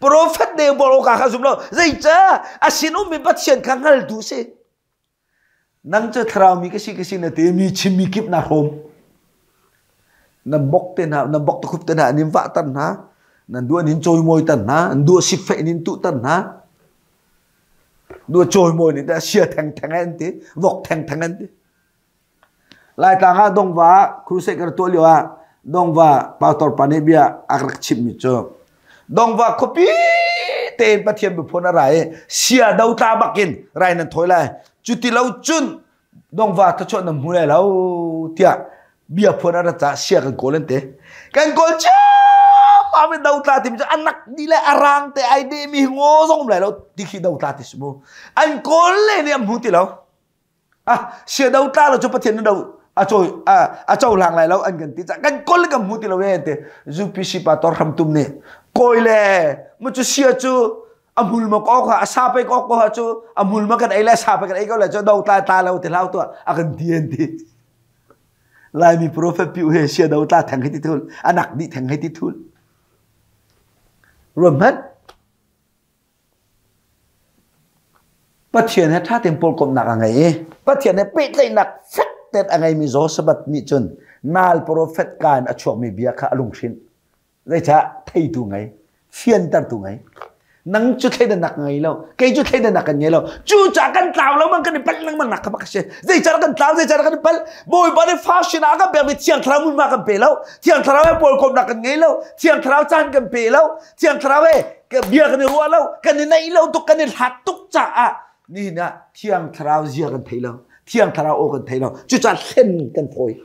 Profet deu pawl awka kha zum lo. Zeicah a sin ummi Pathian kha hngaltu si. Nang cu thlarau mi ka si ka si na ti mi chimmi kip na hrawm. Nan bok te hna, nan bok takhup te hna an in vah tar hna. Nan duh an in cawimawi tar hna, an duh sifeh in in tuh tar hna. Duh cawimawi nih sia theng theng an ti, vok theng theng an ti. Laitlang ah Dongva crusade kan tuah lio ah Dongva pastor pa nih bia a rak chimmi cu Dongva khuapi tein Pathian miphun a ra i sia dotla bakin rai nan thawi lai. Cuti lo cun Dongva thluachuah nan hmu lai lo tiah bia phuan a rat caah sia kan kawl an ti. Kan kawl ciammam in dotla timi cu a nak dih le a rang te ai dehmi ngaw zong um lai lo ti khi dotla ti si mu. An kawl le nih an hmu ti lo. Ah sia do tla lo cu Pathian na do a cawi a cohlang lai lo an kan ti cah kan kol kan hmu ti lo e te UPC pa tor hram tum nih kawi le mu cu sia cu a hmul ma ko kha a sa pe ko ko cu a hmul ma kan ei le sa pe kan ei ko le cu do tla tla lo ti hlau tu a kan ti an ti Laimi prophet piu he sia do tla theng hei ti thul anak dih theng hei ti thul ruam hmanh Pathian he ṭha tein pawlkomhnak a ngei i Pathian he pehtlaihnak fek tein a ngeimi Jehoshaphat nih cun nal profet ka in a chuakmi bia kha a lunghrinh. Zeicah theitu ngei, fiantertu ngei. Nang cu thleidannak ngei lo, kei cu thleidannak kan ngei lo. Cucaah kan tlau lo man kan i palh lengmang nak kha bak a si. Zeicah kan tlau, zeicah kan i palh? Bawipa nih fa sin ah a kan pekmi Thiang Thlarau hmunhma kan pe lo. Thiang Thlarau he pawlkomhnak kan ngei lo. Thiang Thlarau caan kan pe lo. Thiang Thlarau he bia kan i ruah lo kan i naih lo tuk kan i hlat tuk caah nihin ah Thiang Thlarau zia kan thei lo Thiang Thlarau aw kan thei lo cucaah hlen kan fawi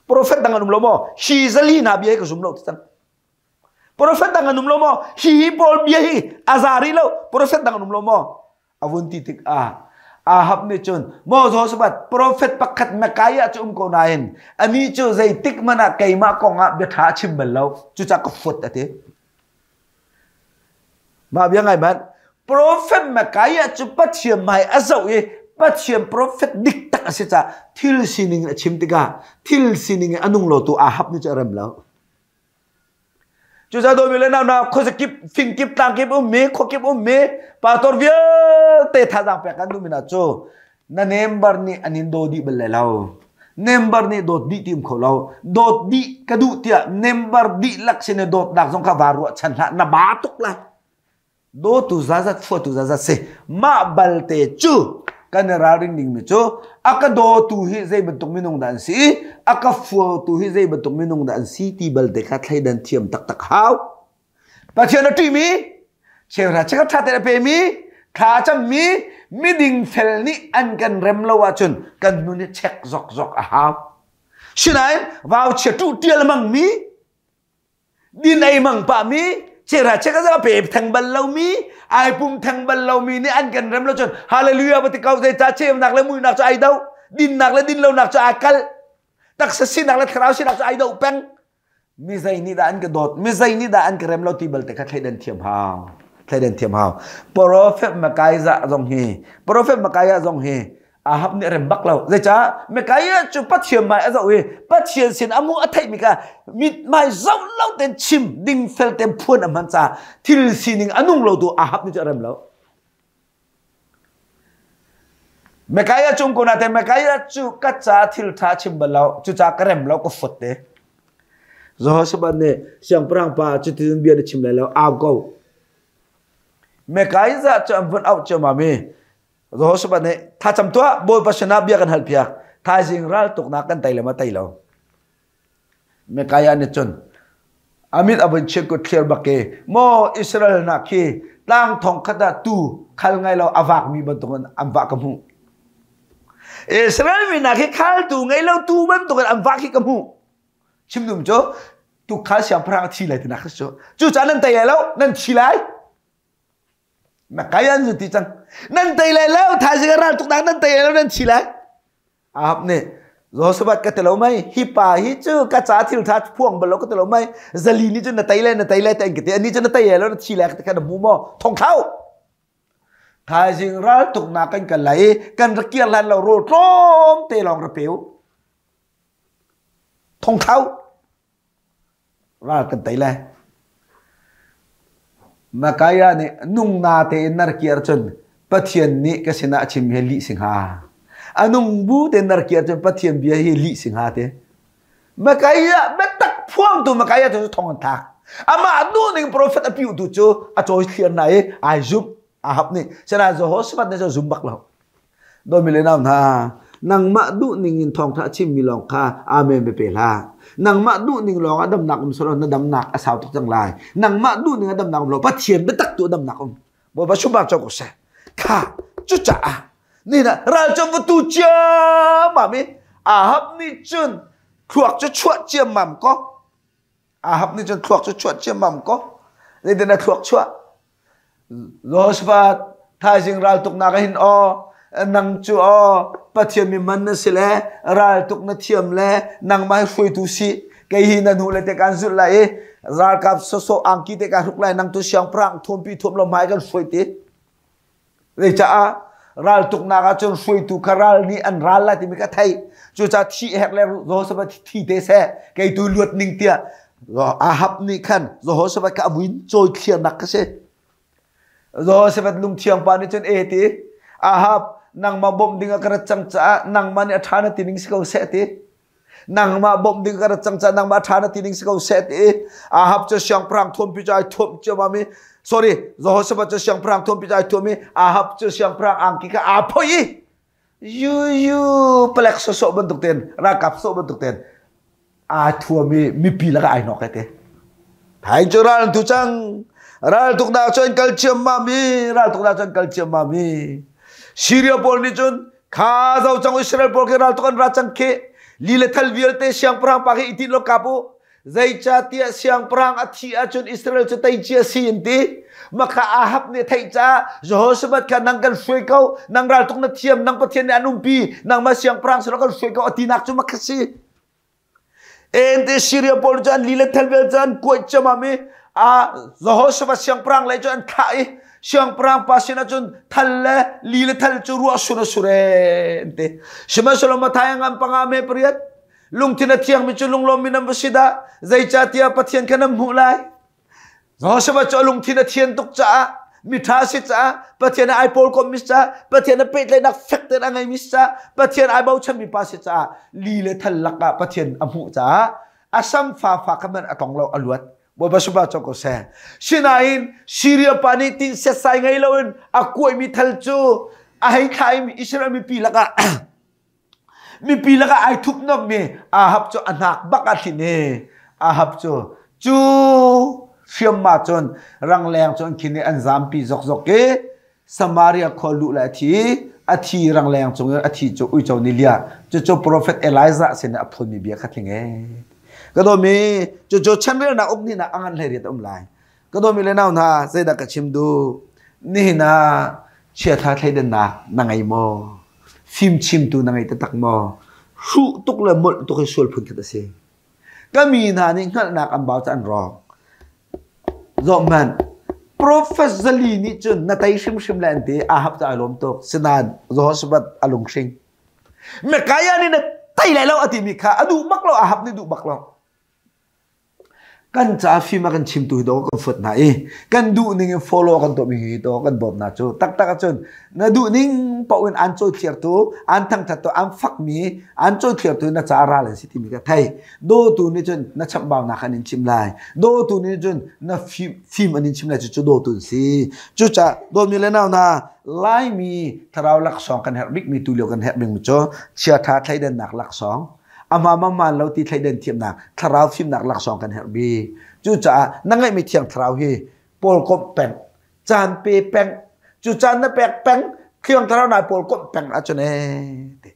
Profet dang an um lo maw hi zali hna bia hi ka zum lo ti cang Profet dang an um lo maw hi hi pawl bia hi a za rih lo Profet dang an um lo maw a vun ti tik ah Ahab nih cun maw Jehoshaphat profet pakhat Micaiah cu um ko nain anih cu zeitik hmanh ah keimah kong ah bia ṭha a chim bal lo cucaah ka fuat a ti mah bia ngai hmanh profet Micaiah cu Pathian hmai a zoh i Pathian profet dik tak a si caah thil sining a chim tikah thil sining in a nung lo tu Ahab nih cu a rem lo Cucaah dawmi le nau hna khuazakip fingkip tlangkip ummi khuakip ummi pastor vialte thazaang pek kan duhmi hna cu na member nih an in daw dih bal lai lo. Member nih dawt dih ti um kho lo. Dawt dih ka duh tiah member dihlak sin i dawtnak zong kha vaa ruahchan hlah na ba tuk lai. Dawtu zazat fuatu zazat si. Mah balte cu kan i ralring dingmi cu a ka dawtu hi zei bantuk minung dah an si i a ka fuatu hi zei bantuk minung dah an si ti balte kha thleidan thiam taktak hau. Pathian a ṭihmi, cheuhra cheukhat ṭha tein a pemi, thla a cammi, miding fel nih an kan rem lo ahcun kan nun hi check zokzok a hau. Sinain vauchia ṭuh ṭial hmangmi, din ei mang pah mi chera cheka za pe theng bal lo mi ai pum theng bal lo mi nih an kan rem lo cun hallelujah ba ti kau zei ca cheunak le muinak cu ai do dinnak le din lonak cu ai kal taksa sinak le thlarau sinak cu ai do peng mi zei nih dah an ka dawt mi zei nih dah an ka rem lo ti bal te kha thleidan thiam hau thleidan thiam hau prophet Micaiah zong hi prophet Micaiah zong hi Ahab nih a rem bak lo. Zeicah? Micaiah cu Pathian hmai a zoh i Pathian sin a hmuh a theihmi kha mithmai zoh lo tein chim dingfel tein phuan a hman caah thil sining a nung lo tu Ahab nih cu a rem lo. Micaiah cung ko nain Micaiah cu ka ca thil ṭha chim bal lo cucaah ka rem lo ka fut te. Jehoshaphat nih siangpahrang pa cutin bia na chim lai lo au ko. Micaiah cu an vun auh ciammam i Jehoshaphat nih thlacam tuah Bawipa sinah bia kan halpiak thaizing raltuknak kan tei le ma tei lo Micaiah nih cun amit a vun chiat kut thlir bak i maw Israel hna khi tlang thong khat ah tu khal ngai lo a vakmi bantukin an vah ka hmuh Israel mi hna khi khaltu ngei lo tu bantukin an vah khi ka hmuh chim dum cu tukhal siangpahrang a thi lai tinak cu cucaah nan tei lai lo nan thi lai Na kai an zu ti cang. Nan tei lai lo, thaizing ah ral tuknak nan tei lai lo, nan thi lai. Ahab nih Jehoshaphat ka ti lo mei, hi pa hi cu ka ca thil tha phuang bal lo ka ti lo mei. Zali nih cun na tei lai, na tei lai te an ka ti. Ani cu na tei lai lo, na thi lai ka ti kha na hmu maw? Thong thlau. Thaizing ral tuknak kan kal lai i kan ra kir hlan lo rawl tlawm te lawng ra pe u. Thong thlau. Ral kan tei lai. Micaiah nih nung na tein na rak kir cun Pathian nih ka sinah a chim hi lih si hnga. A nung bu tein na rak kir cun Pathian bia hi lih si hnga te. Micaiah biatak phuangtu Micaiah cu thong an thlak. Amah duhning profet a piuhtu cu a cawi thliar na i ai zumh Ahab nih. Sinain Jehoshaphat nih cun zum bak lo. Dawmi le nau hna, nangmah duhning in thawngṭha a chimmi lawng kha amen pe pe hlah. Nangmah duhning lawng ah damnak um selaw na damnak a sau tuk cang lai. Nangmah duhning ah damnak um lo, Pathian biatak tu damnak um. Bawipa sumbar co ko seh. Kha, cucaah ni na ral cu va tu ciammam i Ahab nih cun thluak cu chuah ciammam ko. Ahab nih cun thluak cu chuah ciammam ko. Zeitin a thluak chuah? Jehoshaphat thaizing raltuknak ah hin aw. Nang cu aw Pathian mi man na si le raltuk na thiam le nangmah hi hruaitu si. Kei hi na hnu le te kan zulh lai i ralkap sawsawh angki te ka hruk lai nang tu siangpahrang thuampi thuam lo hmai kan hruai ti. Zeicaah raltuknak ahcun hruaitu kha ral nih an ral lai timi kha theih. Cucaah thih herh le Jehoshaphat thi te seh kei tu luat ning tiah Ahab nih khan Jehoshaphat kha a muin cawi thliarnak kha si. Jehoshaphat lungthiang pa nih cun e ti Ahab nangmah bawmh ding ah ka rat cang caah nangmah nih a ṭha na ti ning si ko seh ti. Nangmah bawmh ding ka rat cang caah nangmah ṭha na ti ding si ko seh ti Ahab cu siangpahrang thuampi cu ai thuamh ciammam i sorry Jehoshaphat cu siangpahrang thuampi cu ai thuam i Ahab cu siangpahrang angki kha aa phoih i yu yu palek sawsawh bantuk ten ralkap sawh bantuk ten aa thuam i mipi lakah ai hnawk ai te Thai cu ral an tu cang ral tuknak cu an kal ciammam i ral tuknak cu an kal ciammam i Syria pawl nih cun Kha zo cang Israel pawl khi raltuk an ra cang khi. Li le thal vialte siangpahrang pa khi i tin lo kap u. Zeicahtiah siangpahrang a thih ahcun Israel cu tei cia si an ti. Makha Ahab nih a theih caah Jehoshaphat kha nang kan hruai ko, nang raltuk na thiam, nang Pathian nih an umpi, nangmah siangpahrang si lo kan hruai ko a tinak cu makha si. Ente Syria pawl cu an li le thel vial cu an kuaih ciammam i a Jehoshaphat siangpahrang lei cu an thlah i siangpahrang pa sinah cun thal le li le thal cu ruah sur a sur e an ti. Sihmanhsehlaw Matthai ngan panga me pariat lungthin a thiangmi cu lunglawmmi nan va si dah zeicahtiah Pathian kha nan hmuh lai. Jehoshaphat cu a lungthin a thian tuk caah miṭha a si caah Pathian ai pawlkommi si caah Pathian a pehtlaihnak fek tein a ngeimi si caah Pathian ai bochanmi pa si caah li le thal lakah Pathian a hmuh caah a samfa fa kha hmanh a tong lo a luat Bawipa subah cawk ko seh. Sinain Syria pa nih tin setsai ngei loin a kuaimi thal cu a hei thlah i Israel mipi lakah Mipi lakah ai thupnommi Ahab cu a hnak bak a thlin i Ahab cu cu hriamma cun rangleng cu an khin i an zampi zokzok i Samaria khua luh le a thi a thi rangleng cung in a thi cu uico nih liah cucu profet Elijah sin a phunmi bia kha tling e ka dawmi cucu chanrelnak uk nih a ngan hlei riat a um lai Ka dawmi le nau hna, zeidah ka chim duh? Nihin ah chiatha thleidannak na ngei maw? Fimchimtu na ngei taktak maw? Hruh tuk le molh tuk hi sual phun khat a si. Ka mi hna nih hngalhnak an bau ca an rawk. Zoh hmanh, Profet Zali nih cun na tei hrimhrim le an ti, Ahab cu ai lawm tuk. Sinain Jehoshaphat a lunghring. Micaiah nih na tei lai lo a timi kha a duh bak lo, Ahab nih duh bak lo. Kan ca fim a kan chimtu hi dawh kan fuat hna i kan duh ning in follow kan tuahmi hi dawh kan bawm hna cu. Taktak ahcun na duh ning paoh in aan cawithliartu, aan thangṭhattu, aan fakmi, aan cawithliartu na ca ral an si timi ka thei. Dawtu nih cun na chamhbaunak an in chim lai. Dawtu nih cun na fim, fim an in chim lai cucu dawtu an si. Cucaah dawtmi le nau hna, Laimi thlarau laksawng kan herh bikmi tulio kan herh bikmi cu chiaṭha thleidannak laksawng, Amah man lo ti thleidan thiamnak thlarau fimnak laksawng kan herh bik. Cucaah na ngeihmi thiang thlarau hi pawl komh peng, caan pe peng, cu caan na pek peng, thiang thlarau nai pawl komh peng ahcun ee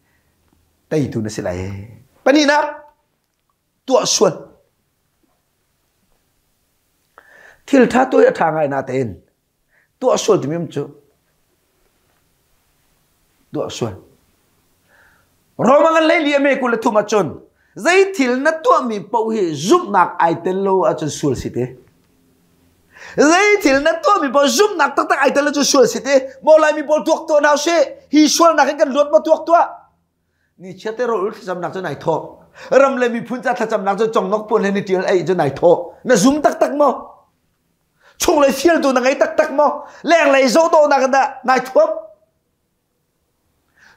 teitu na si lai. Pahnihnak, tuah sual. Thil ṭha tuah hi a ṭha ngai natein Tuah sual timi um cu tuah sual. Roma ngan leili a me 23 ahcun zei thil na tuahmi paoh hi zumhnak ai tel lo ahcun sual si te. Zei thil na tuahmi paoh zumhnak taktak ai tel lo cu sual si te. Maw Laimi pawl tuak tuah hna usih. Hi sualnak hin kan luat maw tuak tuah. Ni chiat te rawlul thlacamnak cu nai thawh. Ram le miphun ca thlacamnak cu congnok puan he ni tial ei cu nai thawh. Na zum taktak maw? Chunglei fialtu na ngei taktak maw? Lenglei zohdawhnak in dah nai thuam?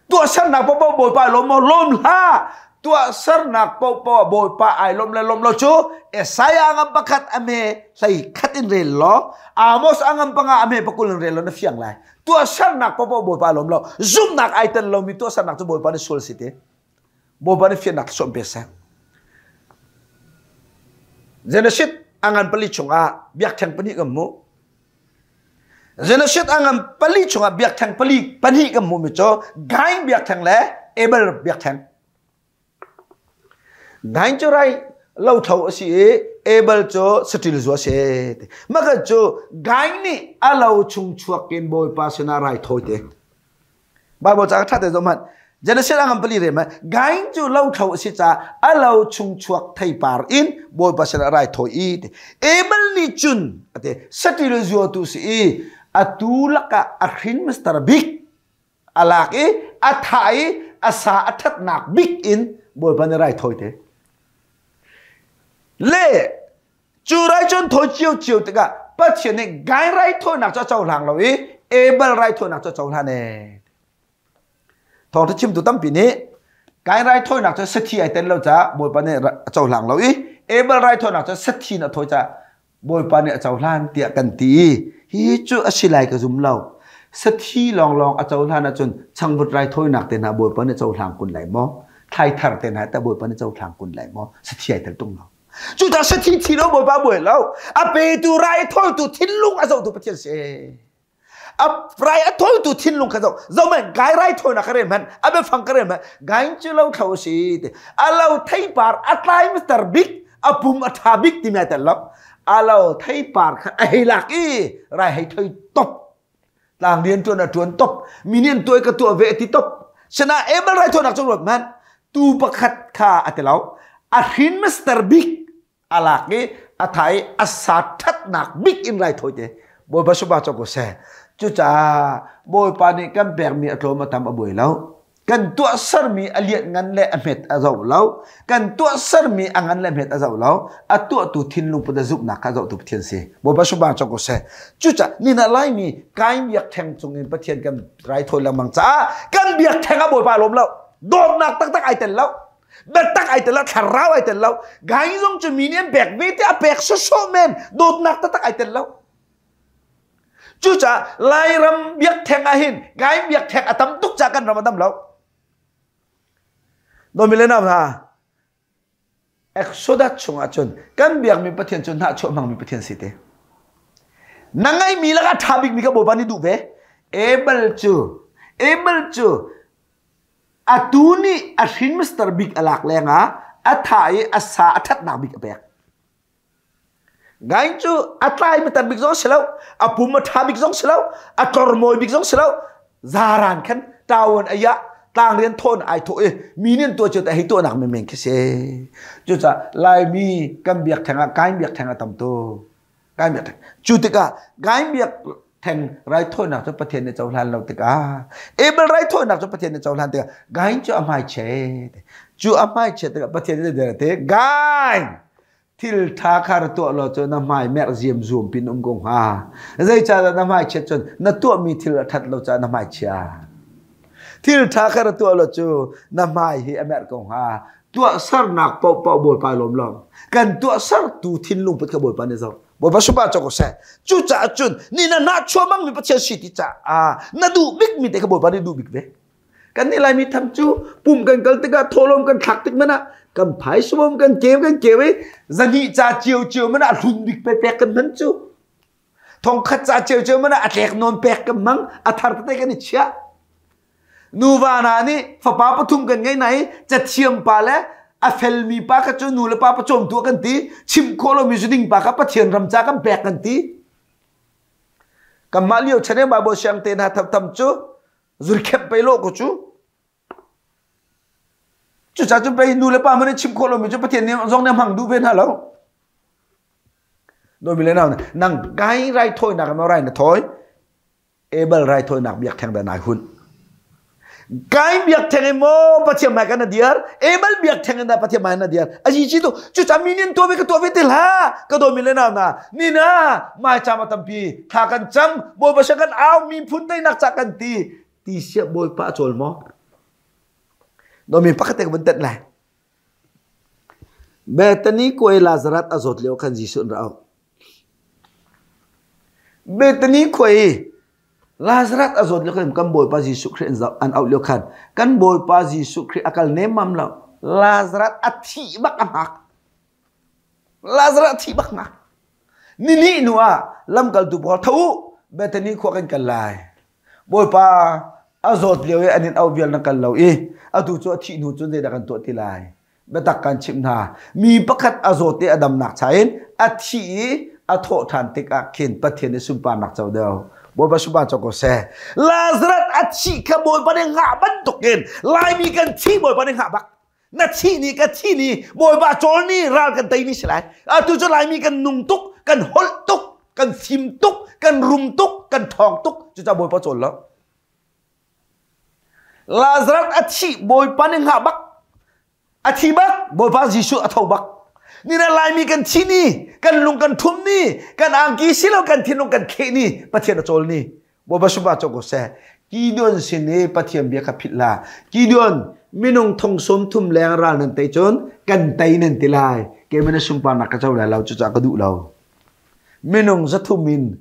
Tuahsernak paohpaoh Bawipa ai lawm maw? Lawm hlah! Tuahsernak paohpaoh Bawipa ai lawm le lawm lo cu Isaiah ngam pakhat a hme hlei khat in rel law Amos a ngam panga a hme pakul in rel law na fiang lai. Tuahsernak paohpaoh Bawipa ai lawm lo. Zumhnak ai tel lomi tuahsernak cu Bawipa nih sual si ti. Bawipa nih fiannak suam pe seh. Genesis a ngan pali chungah biakṭheng pahnih kan hmuh. Genesis a ngan pali chungah biakṭheng pali pahnih kan hmuhmi cu Gain biakṭheng le Abel biakṭheng. Gain cu rai lothlo a si i Abel cu saṭil zu a si. Mah cu Gain nih a lo chung chuak in Bawipa sinah rai thawi te. Bible ca ṭha te zoh hmanh. Genesis a ngan pali re ma Gain cu lo thlo a si ca a lo chung chuak theipar in Bawipa sin ah rai thawi i ti. Abel nih cun ate saṭil zuatu si i atu lakah a hrin mister bik a lak i a thah i a sa a ṭhatnak bik in Bawipa nih rai thawi te. Le cu rai cun thawi ciocio tikah Pathian nih Gain raithawinak cu a cohlang lo i Abel raithawinak cu a cohlan ee. Thawngṭha chimtu tampi nih Kain raithawinak cu sathi ai tel lo caah Bawipa nih a cohlang lo i Abel raithawinak cu sathi in a thawi caah Bawipa nih a cohlan tiah kan ti i hi cu a si lai ka zum lo. Sathi lawnglawng a cohlan ahcun changvut raithawinak te hna Bawipa nih cohlang kun lai maw? Thlaithar te hna tah Bawipa nih cohlang kun lai maw? Sathi ai tel tung lo. Cucaah sathi thi lo Bawipa buai lo. A petu raithawitu thinlung a zohtu Pathian si. A rai a thawitu thinlung kha zoh zoh man gai rai thawinak ka rel hmanh a biafang ka rel hmanh gain cu lo thlo si ti a lo theipar a tlai mister bik a pum a tha bik timi ai tel lo a lo theipar kha a hei lak i rai hei thoi top tlang rian tuan a tuan top mi nih an tuai ka tuah ve ti top sana Abel rai thawinak cu ruat hmanh tu pakhat kha a ti lo a hrin mister bik a lak i a tha i a sa ṭhatnak bik in raithawi te Bawipa supa cawk ko seh. Cucaah Bawipa nih kan pekmi a tlawm a tam a buai lo. Kan tuahsermi a lianh ngan le a hmet a zoh lo. Kan tuahsermi a ngan le hmet a zoh lo. A tuahtu thinlung put a zumhnak kha zohtu Pathian si. Bawipa supa cawk ko seh. Cucaah nina Laimi Kain biakṭheng cung in Pathian kan raithawi lengmang caah kan biakṭheng ah Bawipa a lawm lo. Dawtnak taktak ai tel lo. Biatak ai tel lo, thlarau ai tel lo. Gai zong cu mi nih an pek ve te a pek sawsawh men, dawtnak taktak ai tel lo. Cucaah Lairam biakṭheng ah hin gai biakṭheng a tam tuk caah kan ram a dam lo. Dawmi le nau hna, Exodus chungah cun kan biakmi Pathian cu hnahchuah hmangmi Pathian si te. Na ngeihmi lakah a ṭha bikmi kha Bawipa nih duh ve. Abel cu Abel cu Atu nih a hrin mister bik a lak lengah a tha i a sa a ṭhatnak bik a pek. Gain cu a tlai mitar bik zong si lo, a pum a ṭha bik zong si lo, a tlormawi bik zong si lo. Zaran khan ṭawan a yah, tlangrian thawn ai thawh i mi nih an tuah cio te hei tuahnak menmen khi si. Cucaah Laimi kan biakṭheng ah Kain biakṭheng a tam tuk. Kain biakṭheng. Cu tikah Kain biak theng raithawinak cu Pathian nih cohlan lo tikah Abel raithawinak cu Pathian nih cohlan tikah Gain cu a hmaiche cu a hmaiche tikah Pathian nih der te Gain thil tha kha ra tuah law cu na hmai merh ziam zuam pin um ko hnga zeicahdah na hmai chiat cun na tuahmi thil a that lo caah na hmai chia thil tha kha ra tuah law cu na hmai hi a merh ko hnga tuahsernak paohpaoh Bawipa lawm lo kan tuahsertu thinlung put kha Bawipa nih zoh Bawipa supa cawk ko seh. Cucaah cun ni na hnahchuah mangmi Pathian si ti caah na duh bikmi te kha Bawipa nih duh bik ve. Kan nih Laimi tham cu pum kan kal tikah thawhlawm kan thlak tik man ah kan phaisawm kan keu kan keu i zahnih ca ciocio man ah hlun bik pe pek kan hman cu. Thongkhat ca ciocio man ah a tlek nawn pek kan hmang a thar tete kan i chiah. Nuva hna nih fapa pathum kan ngei hna i cathiam pa le a felmi pa kha cu nu le pa pawcawmtu kan ti chimh khawh lomi zuding pa kha Pathian ram ca kan pek kan ti. Kanmah lio chan i Bible siang te hna tham cu zurkhep pei lawh ko cu. Cucaah cun pei nu le pa hmanh nih chimh khawh lomi cu Pathian nih zong nih a hmang duh ve hna lo. Dawmi le nau nang kai rai thawinak in maw rai na thawi? Abel raithawinak biakṭheng dah nai hunh. Kain biakṭheng in maw Pathian hmai kan na diar? Abel biakṭheng in dah Pathian hmai na diar? A ji tu cucaah mi nih an tuah ve ka tuah ve ti hlah. Ka dawmi le nau na nina mai cam a tampi thla kan cam Bawipa sin kan au miphun teinak ca kan ti ti siah Bawipa a cawl maw? Dawmi pakhat te ka vun tenh lai. Bethany kuai Lazarus a zawt lio khan Jesuh an ra auh. Bethany khua i Lazarus a zawt lio khan kan Bawipa Jesuh Khrih an auh lio khan kan Bawipa Jesuh Khrih a kal nemmam lo. Lazarus a thih bak a hngak. Lazarus a thih bak hngak. Nihnih hnu ah lamkaltu pawl tho u Bethany khua kan kal lai. Bawipa a zawt lio i an in auh vial na kal lo i atu cu a thih hnu cun zeidah kan tuah ti lai? Biatak kan chimh hna. Mi pakhat a zawt i a damnak cha in a thih i a thawh ṭhan tikah khin Pathian i sunparnak co deuh. Bawipa supa cawk ko seh. Lazarus a thih kha Bawipa nih ngah bantukin Laimi kan thi Bawipa nih ngah bak. Na thi ni ka thi ni Bawipa cawl ni ral kan tei ni si lai. Atu cu Laimi kan nung tuk, kan holh tuk, kan fim tuk, kan rum tuk, kan ṭhawng tuk. Cucaah Bawipa cawl lo. Lazarus a thih Bawipa nih ngah bak. A thi bak, Bawipa Jesuh a tho bak. Ni na Laimi kan thi ni, kan lung kan thum ni, kan angki silo kan thinlung kan kheh ni, Pathian a cawl ni. Bawipa supa cawk ko seh. Gideon sin i Pathian bia kha philh la. Gideon, minung thong sawm thum leng ral nan tei cun kan tei nan ti lai. Keimah na sunparnak ka co lai lo, cucaah ka duh lo. Minung zathum in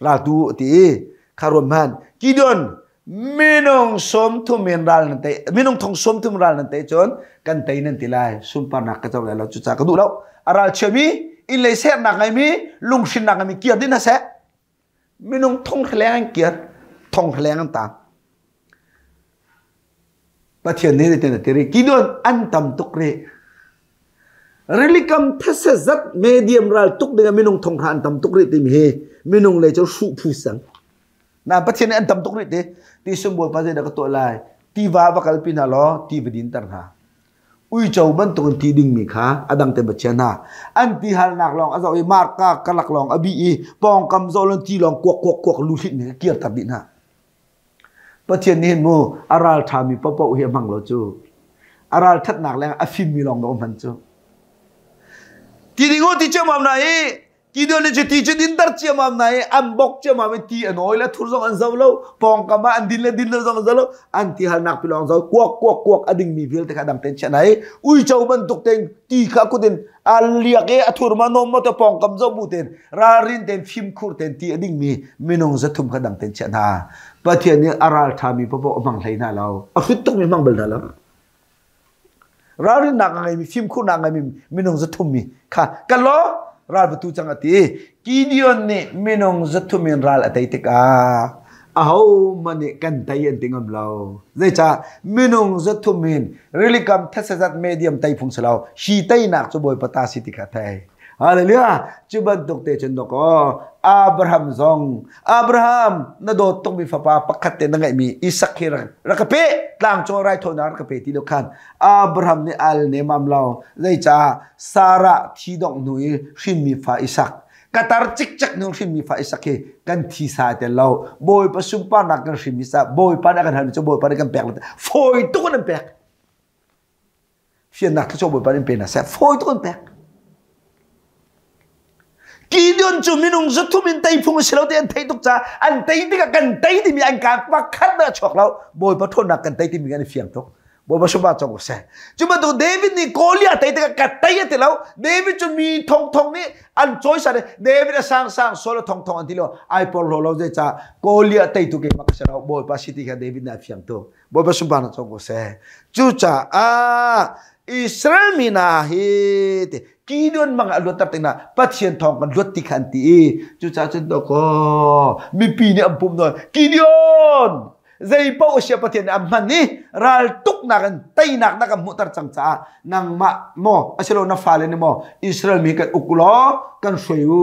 raltu a ti i kha ruam hmanh Gideon minung 30 in ral nan tei minung thong 30 ral nan tei cun kan tei nan ti lai sunparnak ka co lai lo cucaah ka duh lo a ral chiami inn lei sernak ngeimi lunghrinnak ngeimi kir din hna seh minung thong hleng an kir thong hleng an tang Pathian nih tin a ti rih Gideon an tam tuk rih Rilikam these zat medium ral tuk ding ah minung thong hra an tam tuk rih timi hi minung lei cu hruh phu sang. Na Pathian nih an tam tuk rih ti. Ti sum bawipa zeidah ka tuah lai? Tiva va kalpi hna law ti va dinter hna. Uico bantuk in ti dingmi kha a dang te va chia hna. An ti halnak lawng a zoh i marka kalak lawng a bih i pawngkam zoh lon ti lawng kuak kuak kuak lu hlit mi kha kirter dih hna. Pathian nih hin mu a ral ṭhami paohpaoh hi a hmang lo cu. A ral ṭhatnak leng a fimmi lawng dawh a hman cu. Ti ding u ti ciammam na i ti dun cu ti cu dinter ciammam na i an bok ciammam i ti a nawi le thur zong an zo lo pawngkam ah an din le din lo zong an zo lo an ti halnak pi lawng zo kuak kuak kuak a dingmi vialte kha dang ten chiah na i uico bantuk ten ti kha kutin a liak i a thur ma nom ma te pawngkam zo bu ten ralrin ten fimkhur ten ti a dingmi minung zathum kha dang ten chiah hna Pathian nih a ral ṭhami paoh a hmang hlei hna lo a hrut tukmi hmang bal hna lo ralrinnak a ngeimi fimkhurnak a ngeimi minung zathum mi kha kan law ral va tu cang a ti Gideon nih minung zathum in ral a tei tikah ahohmanh nih kan tei an ti ngam lo. Zeicah minung zathum in rilikam thesazat medium tei phung si lo. Hi teinak cu Bawipa ta si ti kha thei. Hallelujah. Cu bantuk te cun dok aw Abraham zong Abraham na dawt tukmi fapa pakhat te na ngeihmi Isak hi rak rak ka pe tlang cung raithawinak rak ka pe ti lo khan Abraham nih al nemam lo zeicah Sarah thi dongh hnu i hrinmi fa Isak Katar cikcek nu hrinmi fa Isak hi kan thi sa tel lo. Bawipa sunparnak kan hrinmi sa Bawipa nih a kan halmi cu Bawipa nih kan pek lo. Fawi tuk in an pek. Fiannak thluachuah Bawipa nih pe hna seh. Fawi tuk an pek. Gideon cu minung zathum in tei phung a si lo ti an theih tuk caah an tei tikah kan tei timi an kaa pakhat dah a chuak lo. Bawipa ṭhawnnak kan tei timi kan i fiang tuk. Bawipa sumah cong seh. Cu bantuk David nih Goliath tei tikah ka tei a ti lo. David cu mi thongthong nih an cawisan i David a sangsang Saul a thongthong an ti lo. Ai porhlaw lo zeicah Goliath teitu keimah ka si lo. Bawipa si ti kha David nih a fiang tuk. Bawipa sumah na cong ko seh. Cucaah Israel mi hna hi ti Gideon mang a luatter tik na Pathian thawng kan luat ti kha an ti i cucaah cun dawkaw mipi nih an pum nawn Gideon zei paoh a sia Pathian nih an hman i ral tuknak in teinak na kan hmuhter cang caah nangmah maw asilo na fale nih maw Israel mi kan uk law kan hruai u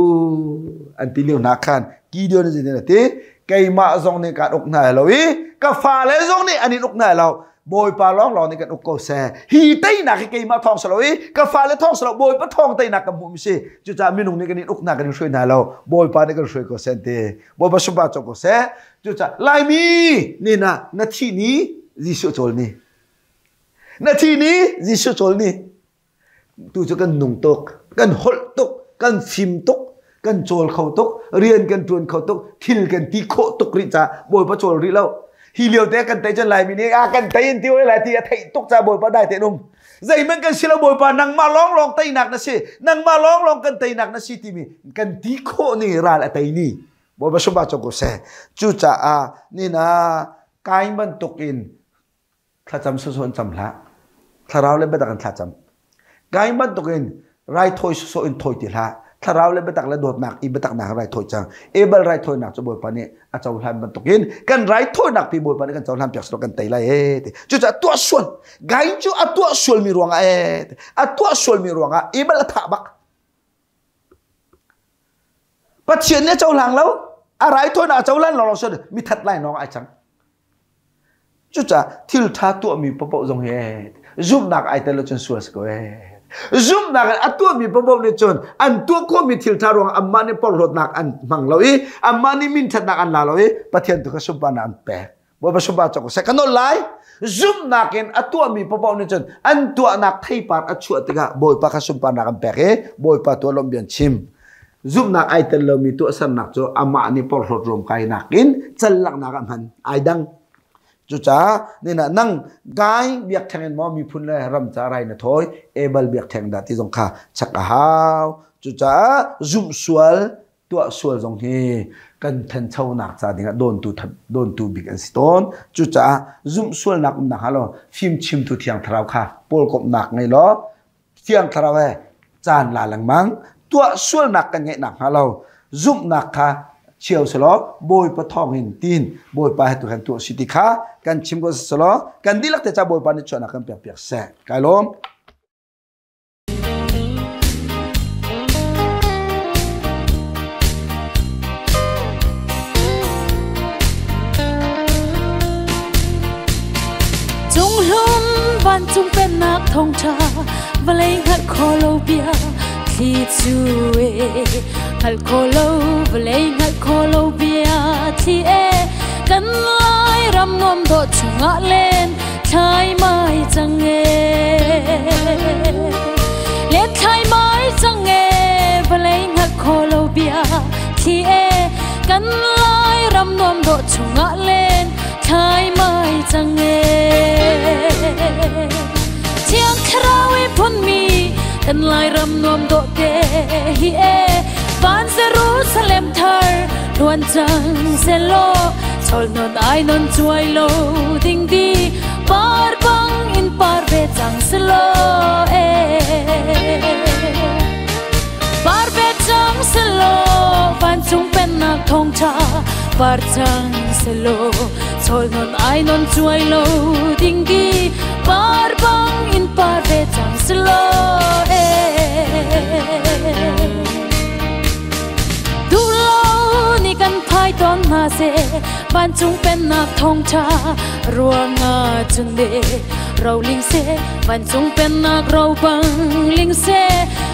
an ti lio hna khan Gideon nih a ti keimah zong nih kaan uk hna lo i ka fale zong nih an in uk hna lo Bawipa lawng lawng nih kan uk ko seh hi teinak hi keimah thawng si lo i ka fale thawng si lo Bawipa thawng teinak kan hmuh mi si cucaah minung nih kan in uk hna kan in hruai hna lo Bawipa nih kan hruai ko seh an ti Bawipa sunpar cawk ko seh Cucaah Laimi ni na na thih ni Jesuh cawl ni. Na thih ni Jesuh cawl ni. Tu cu kan nung tuk, kan holh tuk, kan fim tuk, kan cawl kho tuk, rian kan ṭuan kho tuk, thil kan ti khawh tuk rih caah Bawipa cawl rih lo. Hi lio te kan tei cun Laimi nih a kan tei in ti oi lai ti a theih tuk caah Bawipa dai tein um. Zeihmanh kan si lo Bawipa nangmah lawnglawng teinak na si, nangmah lawnglawng kan teinak na si timi kan ti khawh ni ral a tei ni. Bawipa sumah cu ko seh. Cucaah nina Kain bantuk in thlacam sawsawh in cam hlah. Thlarau le biatak in thlacam. Kain bantuk in raithawi sawsawh in thawi ti hlah. Thlarau le biatak le dawtnak i biataknak raithawi cang. Abel raithawinak cu Bawipa nih a cohlan bantukin kan raithawinak pi Bawipa nih kan cohlan piak selaw kan tei lai ee ti. Cucaah tuah sual. Kain cu a tuah sualmi ruangah ee a tuah sualmi ruangah Abel a thah bak. Pathian nih a cohlang lo. A raithawinak a cohlan lawng lawng mi that lai nawng ai cang. Cucaah thil ṭha tuahmi paohpaoh zong hi zumhnak ai tel ahcun sual si ko ee. Zumhnak in a tuahmi paohpaoh nih cun an tuah khawhmi thil ṭha ruangah anmah nih porhlawtnak an hmang lo i anmah nih minṭhatnak an la lo i Pathian tu kha sunparnak an pek. Bawipa sunpar cawk seh ka nawl lai. Zumhnak in a tuahmi paohpaoh nih cun an tuahnak theipar a chuah tikah Bawipa kha sunparnak an pek i Bawipa tu lawmh bia an chim. Zumhnak ai tel lomi tuahsernak cu amah nih porhlawt ruamkainak in callaknak ah hman ai dang. Cucaah nina nang gai biakṭheng in maw miphun le ram ca rai na thawi Ebal biakṭheng dah ti zong kha chek a hau. Cucaah zumh sual tuah sual zong hi kan thanchonak ca dingah dawntu dawntu bik an si tawn. Cucaah zumh sualnak umnak hnga lo fimchimtu thiang thlarau kha pawlkomhnak ngei law Thiang Thlarau he caan la lengmang tuah sualnak kan ngeih nakhnga lo zumhnak kha cheu selaw Bawipa thawngin tiin Bawipa he tu kan tuah si ti kha kan chim ko selaw kan dihlak te ca Bawipa nih chuahnak kan pek piak seh. Kai lawm. Cunghlum vancung pennak thawngṭha vawlei hngalh kho lo bia thli cu e hngalh kho lo vawlei hngalh kho lo bia thli e kan lai ram nuam dawh chungah len thlai mai cang e len thlai mai cang e vawlei hngalh kho lo bia thli e kan lai ram nuam dawh chungah len thlai mai cang e Thiang Thlarau i phunmi kan Lairam nuam dawh te hi e van Jerusalem thar luan cang selaw chol non ai non chuai lo ding di par bang in par ve cang selaw e par ve cang selaw vancung pennak thawngṭha par cang selaw chol non ai non chuai lo ding di par bang in par ve cang selaw e duh lo ni kan phai ton hna se vancung pennak thawngṭha ruangah cun de ro ling se vancung pennak ro bang ling se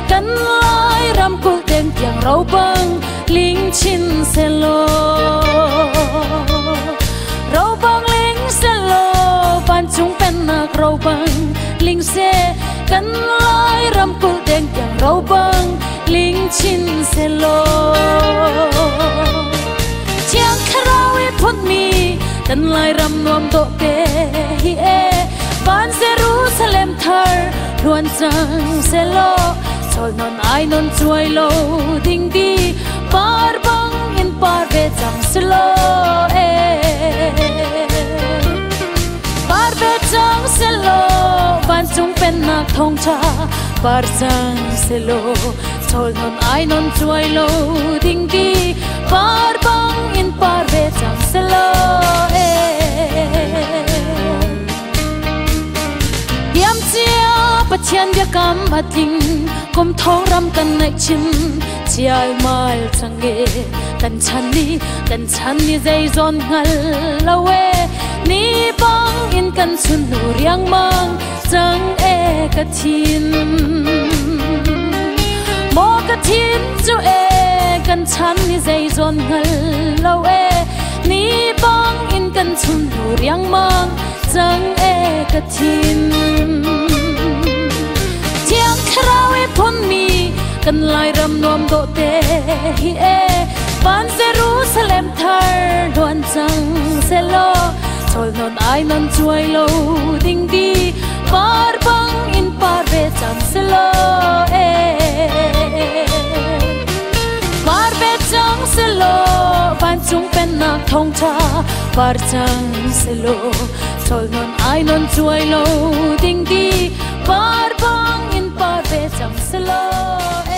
kan lai ram kul ten tiang ro bang ling chin selaw ro bang ling selaw vancung pennak ro bang ling se kan lai ram kul ten tiang ro bang ling chin selaw Thiang Thlarau i phunmi kan Lairam nuam dawh te hi e van Jerusalem thar luan cang selaw sol non ai non chuai lo ding di par bang in par ve cang selaw e par ve cang selaw vancung pennak thawngṭha par cang selaw sol non ai non chuai lo ding di par bang in par ve cang selaw e Diam cia Pathian biakam a tling kum thong ram kan ngaih chin chial mal cang e kan chan ni kan chan ni zei zawn hngal lo e ni bang in kan chun nu riang mang cang e ka thin maw ka thin cu e kan chan ni zei zawn hngal lo e ni bang in kan chun nu riang mang cang e ka thin Thiang Thlarau i phunmi kan Lairam nuam dawh te hi e van Jerusalem thar luan cang selaw chol non ai non chuai lo ding di par bang in par ve cang selaw e par ve cang selaw vancung pennak thawngṭha par cang selaw chol non ai non chuai lo ding di par bang in par ve cang selaw.